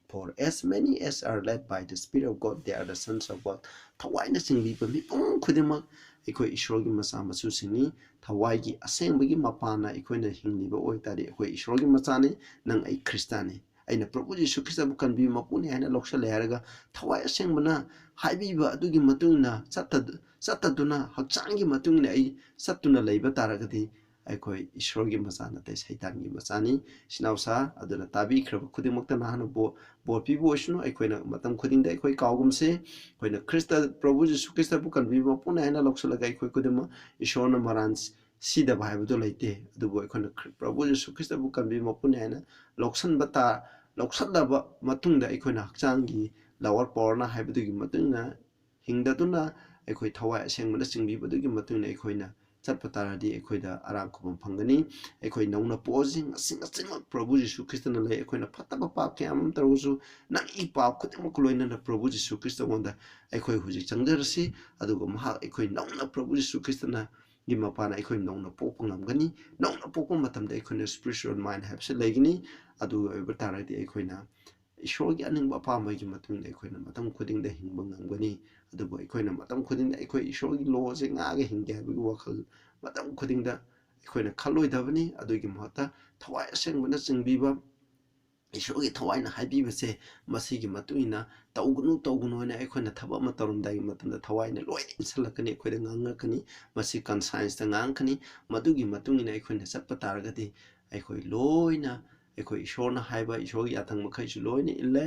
For as many as are led by the Spirit of God, they are the sons of God. ꯊꯋꯥꯏꯅ ꯆꯤꯡꯂꯤꯕ ꯃꯤꯄꯨꯝ ꯈꯨꯗꯤꯡꯃꯛ ꯑꯩꯈꯣꯏ ꯏꯁꯣꯔꯒꯤ ꯃꯆꯥ ꯃꯁꯨꯁꯤꯡꯅꯤ꯫ ꯊꯋꯥꯏꯒꯤ ꯑꯁꯦꯡꯕꯒꯤ ꯃꯄꯥꯟꯅ ꯑꯩꯈꯣꯏꯅ ꯍꯤꯡꯂꯤꯕ ꯑꯣꯏꯇꯥꯔꯗꯤ, ꯑꯩꯈꯣꯏ ꯏꯁꯣꯔꯒꯤ ꯃꯆꯥꯅꯤ, ꯅꯪ ꯑꯩ ꯈ꯭ꯔꯤꯁꯇꯥꯅꯤ꯫ ꯑꯩꯅ ꯄ꯭ꯔꯚꯨ ꯖꯤꯁꯨ ꯈ꯭ꯔꯤꯁꯇꯕꯨ ꯀꯟꯕꯤꯕ ꯃꯄꯨꯅꯤ ꯍꯥꯏꯅ ꯂꯧꯁꯜꯂꯦ ꯍꯥꯏꯔꯒ ꯊꯋꯥꯏ ꯑꯁꯦꯡꯕꯅ ꯍꯥꯏꯕꯤꯕ ꯑꯗꯨꯒꯤ ꯃꯇꯨꯡ ꯏꯟꯅ ꯆꯠꯇ-, ꯆꯠꯇꯗꯨꯅ ꯍꯛꯆꯥꯡꯒꯤ ꯃꯇꯨꯡ ꯏꯟꯅ ꯑꯩ ꯆꯠꯇꯨꯅ ꯂꯩꯕ ꯇꯥꯔꯒꯗꯤ ꯑꯩꯈꯣꯏ ꯏꯁꯣꯔꯒꯤ ꯃꯆꯥ ꯅꯠꯇꯦ, ꯁꯩꯇꯥꯟꯒꯤ ꯃꯆꯥꯅꯤ꯫ ꯏꯆꯤꯟ ꯏꯅꯥꯎꯁꯥ ꯑꯗꯨꯅ ꯇꯥꯕꯤꯈ꯭ꯔꯕ ꯈꯨꯗꯤꯡꯃꯛꯇ ꯅꯍꯥꯛꯅ ꯕꯣ-, ꯕꯣꯔ ꯄꯤꯕ ꯑꯣꯏꯁꯅꯨ꯫ ꯑꯩꯈꯣꯏꯅ ꯃꯇꯝ ꯈꯨꯗꯤꯡꯗ ꯑꯩꯈꯣꯏ ꯀꯥꯎꯒꯨꯝꯁꯦ, ꯑꯩꯈꯣꯏꯅ ꯈ꯭ꯔꯤꯁꯇ, ꯄ꯭ꯔꯚꯨ ꯖꯤꯁꯨ ꯈ꯭ꯔꯤꯁꯇꯕꯨ ꯀꯟꯕꯤꯕ ꯃꯄꯨꯅꯤ ꯍꯥꯏꯅ ꯂꯧꯁꯤꯜꯂꯒ ꯑꯩꯈꯣꯏ ꯈꯨꯗꯤꯡꯃꯛ ꯏꯁꯣꯔꯅ ꯃꯔꯥꯟ ꯁꯤꯗꯕ ꯍꯥꯏꯕꯗꯨ ꯂꯩꯇꯦ꯫ ꯑꯗꯨꯕꯨ ꯑꯩꯈꯣꯏꯅ ꯈ꯭ꯔꯤ-, ꯄ꯭ꯔꯚꯨ ꯖꯤꯁꯨ ꯈ꯭ꯔꯤꯁꯇꯕꯨ ꯀꯟꯕꯤꯕ ꯃꯄꯨꯅꯤ ꯍꯥꯏꯅ ꯂꯧꯁꯟꯕ ꯇꯥ-, ꯂꯧꯁꯜꯂꯕ ꯃꯇꯨꯡꯗ ꯑꯩꯈꯣꯏꯅ ꯍꯛꯆꯥꯡꯒꯤ lower powerꯅ ꯍꯥꯏꯕꯗꯨꯒꯤ ꯃꯇꯨꯡ ꯏꯟꯅ ꯍꯤꯡꯗꯗꯨꯅ ꯑꯩꯈꯣꯏ ꯊꯋꯥꯏ ꯑꯁꯦꯡꯕꯅ ꯆꯤꯡꯕꯤꯕꯗꯨꯒꯤ ꯃꯇꯨꯡ ꯏꯟꯅ ꯑꯩꯈꯣꯏꯅ ꯆꯠꯄ ꯇꯥꯔꯗꯤ ꯑꯩꯈꯣꯏꯗ ꯑꯔꯥꯝ ꯈꯨꯕꯝ ꯐꯪꯒꯅꯤ꯫ ꯑꯩꯈꯣꯏ ꯅꯧꯅ ꯄꯣꯛꯑꯁꯤ꯫ ꯉꯁꯤ, ꯉꯁꯤꯃꯛ ꯄ꯭ꯔꯚꯨ ꯖꯤꯁꯨ ꯈ꯭ꯔꯤꯁꯇꯅ ꯂꯩ꯫ ꯑꯩꯈꯣꯏꯅ ꯐꯠꯇꯕ ꯄꯥꯞ ꯀꯌꯥ ꯑꯃ ꯇꯧꯔꯁꯨ ꯅꯪꯒꯤ ꯄꯥꯞ ꯈꯨꯗꯤꯡꯃꯛꯀ ꯂꯣꯏꯅꯅ ꯄ꯭ꯔꯚꯨ ꯖꯤꯁꯨ ꯈ꯭ꯔꯤꯁꯇꯉꯣꯟꯗ ꯑꯩꯈꯣꯏ ꯍꯧꯖꯤꯛ ꯆꯪꯖꯔꯁꯤ꯫ ꯑꯗꯨꯒ ꯃꯍꯥꯛ ꯑꯩꯈꯣꯏ ꯅꯧꯅ ꯄ꯭ꯔꯚꯨ ꯖꯤꯁꯨ ꯈ꯭ꯔꯤꯁꯇꯅ ꯒꯤ ꯃꯄꯥꯅ ꯑꯩꯈꯣꯏ ꯅꯧꯅ ꯄꯣꯛꯄ ꯉꯝꯒꯅꯤ꯫ ꯅꯧꯅ ꯄꯣꯛꯄ ꯃꯇꯝꯗ ꯑꯩꯈꯣꯏꯅ spiritual mind ꯍꯥꯏꯕꯁꯤ ꯂꯩꯒꯅꯤ꯫ ꯑꯗꯨ ꯑꯣꯏꯕ ꯇꯥꯔꯒꯗꯤ ꯑꯩꯈꯣꯏꯅ ꯏꯁꯣꯔꯒꯤ ꯑꯅꯤꯡꯕ ꯑꯄꯥꯝꯕꯒꯤ ꯃꯇꯨꯡ ꯏꯟꯅ ꯑꯩꯈꯣꯏꯅ ꯃꯇꯝ ꯈꯨꯗꯤꯡꯗ ꯍꯤꯡꯕ ꯉꯝꯒꯅꯤ꯫ ꯑꯗꯨꯕꯨ ꯑꯩꯈꯣꯏꯅ ꯃꯇꯝ ꯈꯨꯗꯤꯡꯗ ꯑꯩꯈꯣꯏ ꯏꯁꯣꯔꯒꯤ lawꯁꯦ ꯉꯥꯛꯑꯒ ꯍꯤꯡꯒꯦ ꯍꯥꯏꯕꯒꯤ ꯋꯥꯈꯜ ꯃꯇꯝ ꯈꯨꯗꯤꯡꯗ ꯑꯩꯈꯣꯏꯅ ꯈꯜꯂꯣꯏꯗꯕꯅꯤ꯫ ꯑꯗꯨꯒꯤ ꯃꯍꯨꯠꯇ ꯊꯋꯥꯏ ꯑꯁꯦꯡꯕꯅ ꯆꯤꯡꯕꯤꯕ, ꯏꯁꯣꯔꯒꯤ ꯊꯋꯥꯏꯅ ꯍꯥꯏꯕꯤꯕꯁꯦ ꯃꯁꯤꯒꯤ ꯃꯇꯨꯡ ꯏꯟꯅ ꯇꯧꯒꯅꯨ, ꯇꯧꯒꯅꯨ ꯍꯥꯏꯅ ꯑꯩꯈꯣꯏꯅ ꯊꯕꯛ ꯑꯃ ꯇꯧꯔꯝꯗꯥꯏꯒꯤ ꯃꯇꯝꯗ ꯊꯋꯥꯏꯅ ꯂꯣꯏꯅ ꯏꯟꯁꯤꯜꯂꯛꯀꯅꯤ, ꯑꯩꯈꯣꯏꯗ ꯉꯥꯡꯉꯛꯀꯅꯤ꯫ ꯃꯁꯤ conscienceꯇ ꯉꯥꯡꯉꯛꯀꯅꯤ꯫ ꯃꯗꯨꯒꯤ ꯃꯇꯨꯡ ꯏꯟꯅ ꯑꯩꯈꯣꯏꯅ ꯆꯠꯄ ꯇꯥꯔꯒꯗꯤ ꯑꯩꯈꯣꯏ ꯂꯣꯏꯅ ꯑꯩꯈꯣꯏ ꯏꯁꯣꯔꯅ ꯍꯥꯏꯕ, ꯏꯁꯣꯔꯒꯤ ꯌꯥꯊꯪ ꯃꯈꯩꯁꯨ ꯂꯣꯏꯅ ꯏꯜꯂꯦ꯫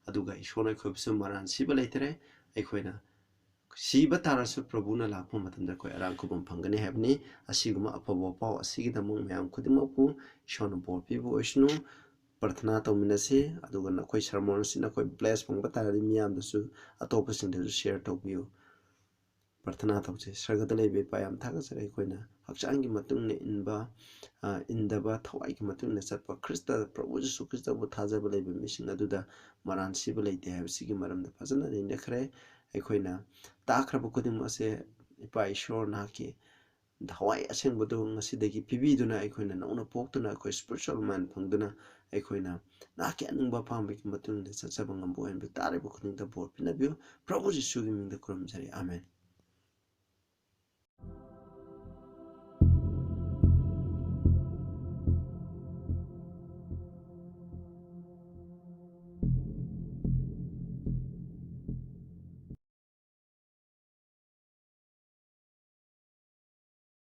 ꯑꯗꯨꯒ ꯏꯁꯣꯔꯅ ꯑꯩꯈꯣꯏꯕꯨꯁꯨ ꯃꯔꯥꯟ ꯁꯤꯕ ꯂꯩꯇꯔꯦ꯫ ꯑꯩꯈꯣꯏꯅ ꯁꯤꯕ ꯇꯥꯔꯁꯨ ꯄ꯭ꯔꯚꯨꯅ ꯂꯥꯛꯄ ꯃꯇꯝꯗ ꯑꯩꯈꯣꯏ ꯑꯔꯥꯝ ꯈꯨꯕꯝ ꯐꯪꯒꯅꯤ ꯍꯥꯏꯕꯅꯤ꯫ ꯑꯁꯤꯒꯨꯝꯕ ꯑꯐꯕ ꯄꯥꯎ ꯑꯁꯤꯒꯤꯗꯃꯛ ꯃꯌꯥꯝ ꯈꯨꯗꯤꯡꯃꯛꯄꯨ ꯏꯁꯣꯔꯅ ꯕꯣꯔ ꯄꯤꯕ ꯑꯣꯏꯁꯅꯨ꯫ ꯄ꯭ꯔꯊꯅꯥ ꯇꯧꯃꯤꯟꯅꯁꯤ, ꯑꯗꯨꯒ ꯅꯈꯣꯏ sermon ꯑꯁꯤ ꯅꯈꯣꯏ bless ꯐꯪꯕ ꯇꯥꯔꯗꯤ ꯃꯤꯌꯥꯝꯗꯁꯨ, ꯑꯇꯣꯞꯄꯁꯤꯡꯗꯁꯨ share ꯇꯧꯕꯤꯌꯨ꯫ ꯄ꯭ꯔꯊꯅꯥ ꯇꯧꯁꯤ꯫ ꯁꯔꯒꯗ ꯂꯩꯕ ꯏꯄꯥ, ꯌꯥꯝ ꯊꯥꯒꯠꯆꯔꯤ꯫ ꯑꯩꯈꯣꯏꯅ ꯍꯛꯆꯥꯡꯒꯤ ꯃꯇꯨꯡ ꯏꯟꯅ ꯏꯟꯕ, ꯑ, ꯏꯟꯗꯕ, ꯊꯋꯥꯏꯒꯤ ꯃꯇꯨꯡ ꯏꯟꯅ ꯆꯠꯄ, ꯈ꯭ꯔꯤꯁꯇ, ꯄ꯭ꯔꯚꯨ ꯖꯤꯁꯨ ꯈ꯭ꯔꯤꯁꯇꯕꯨ ꯊꯥꯖꯕ ꯂꯩꯕ ꯃꯤꯁꯤꯡ ꯑꯗꯨꯗ ꯃꯔꯥꯟ ꯁꯤꯕ ꯂꯩꯇꯦ ꯍꯥꯏꯕꯁꯤꯒꯤ ꯃꯔꯝꯗ ꯐꯖꯅ ꯅꯩꯅꯈ꯭ꯔꯦ꯫ ꯑꯩꯈꯣꯏꯅ ꯇꯥꯈ꯭ꯔꯕ ꯈꯨꯗꯤꯡꯃꯛ ꯑꯁꯦ ꯏꯄꯥ ꯏꯁꯣꯔ ꯅꯍꯥꯛꯀꯤ ꯊꯋꯥꯏ ꯑꯁꯦꯡꯕꯗꯨ ꯉꯁꯤꯗꯒꯤ ꯄꯤꯕꯤꯗꯨꯅ ꯑꯩꯈꯣꯏꯅ ꯅꯧꯅ ꯄꯣꯛꯇꯨꯅ ꯑꯩꯈꯣꯏ spiritual mind ꯐꯪꯗꯨꯅ ꯑꯩꯈꯣꯏꯅ ꯅꯍꯥꯛꯀꯤ ꯑꯅꯤꯡꯕ ꯑꯄꯥꯝꯕꯒꯤ ꯃꯇꯨꯡ ꯏꯟꯅ ꯆꯠꯆꯕ ꯉꯝꯕ ꯑꯣꯏꯍꯟꯕꯤꯌꯨ꯫ ꯇꯥꯔꯤꯕ ꯈꯨꯗꯤꯡꯗ ꯕꯣꯔ ꯄꯤꯅꯕꯤꯌꯨ꯫ ꯄ꯭ꯔꯚꯨ ꯖꯤꯁꯨꯒꯤ ꯃꯤꯡꯗ ꯈꯨꯔꯨꯝꯖꯔꯤ꯫ ꯑꯥꯃꯦꯟ꯫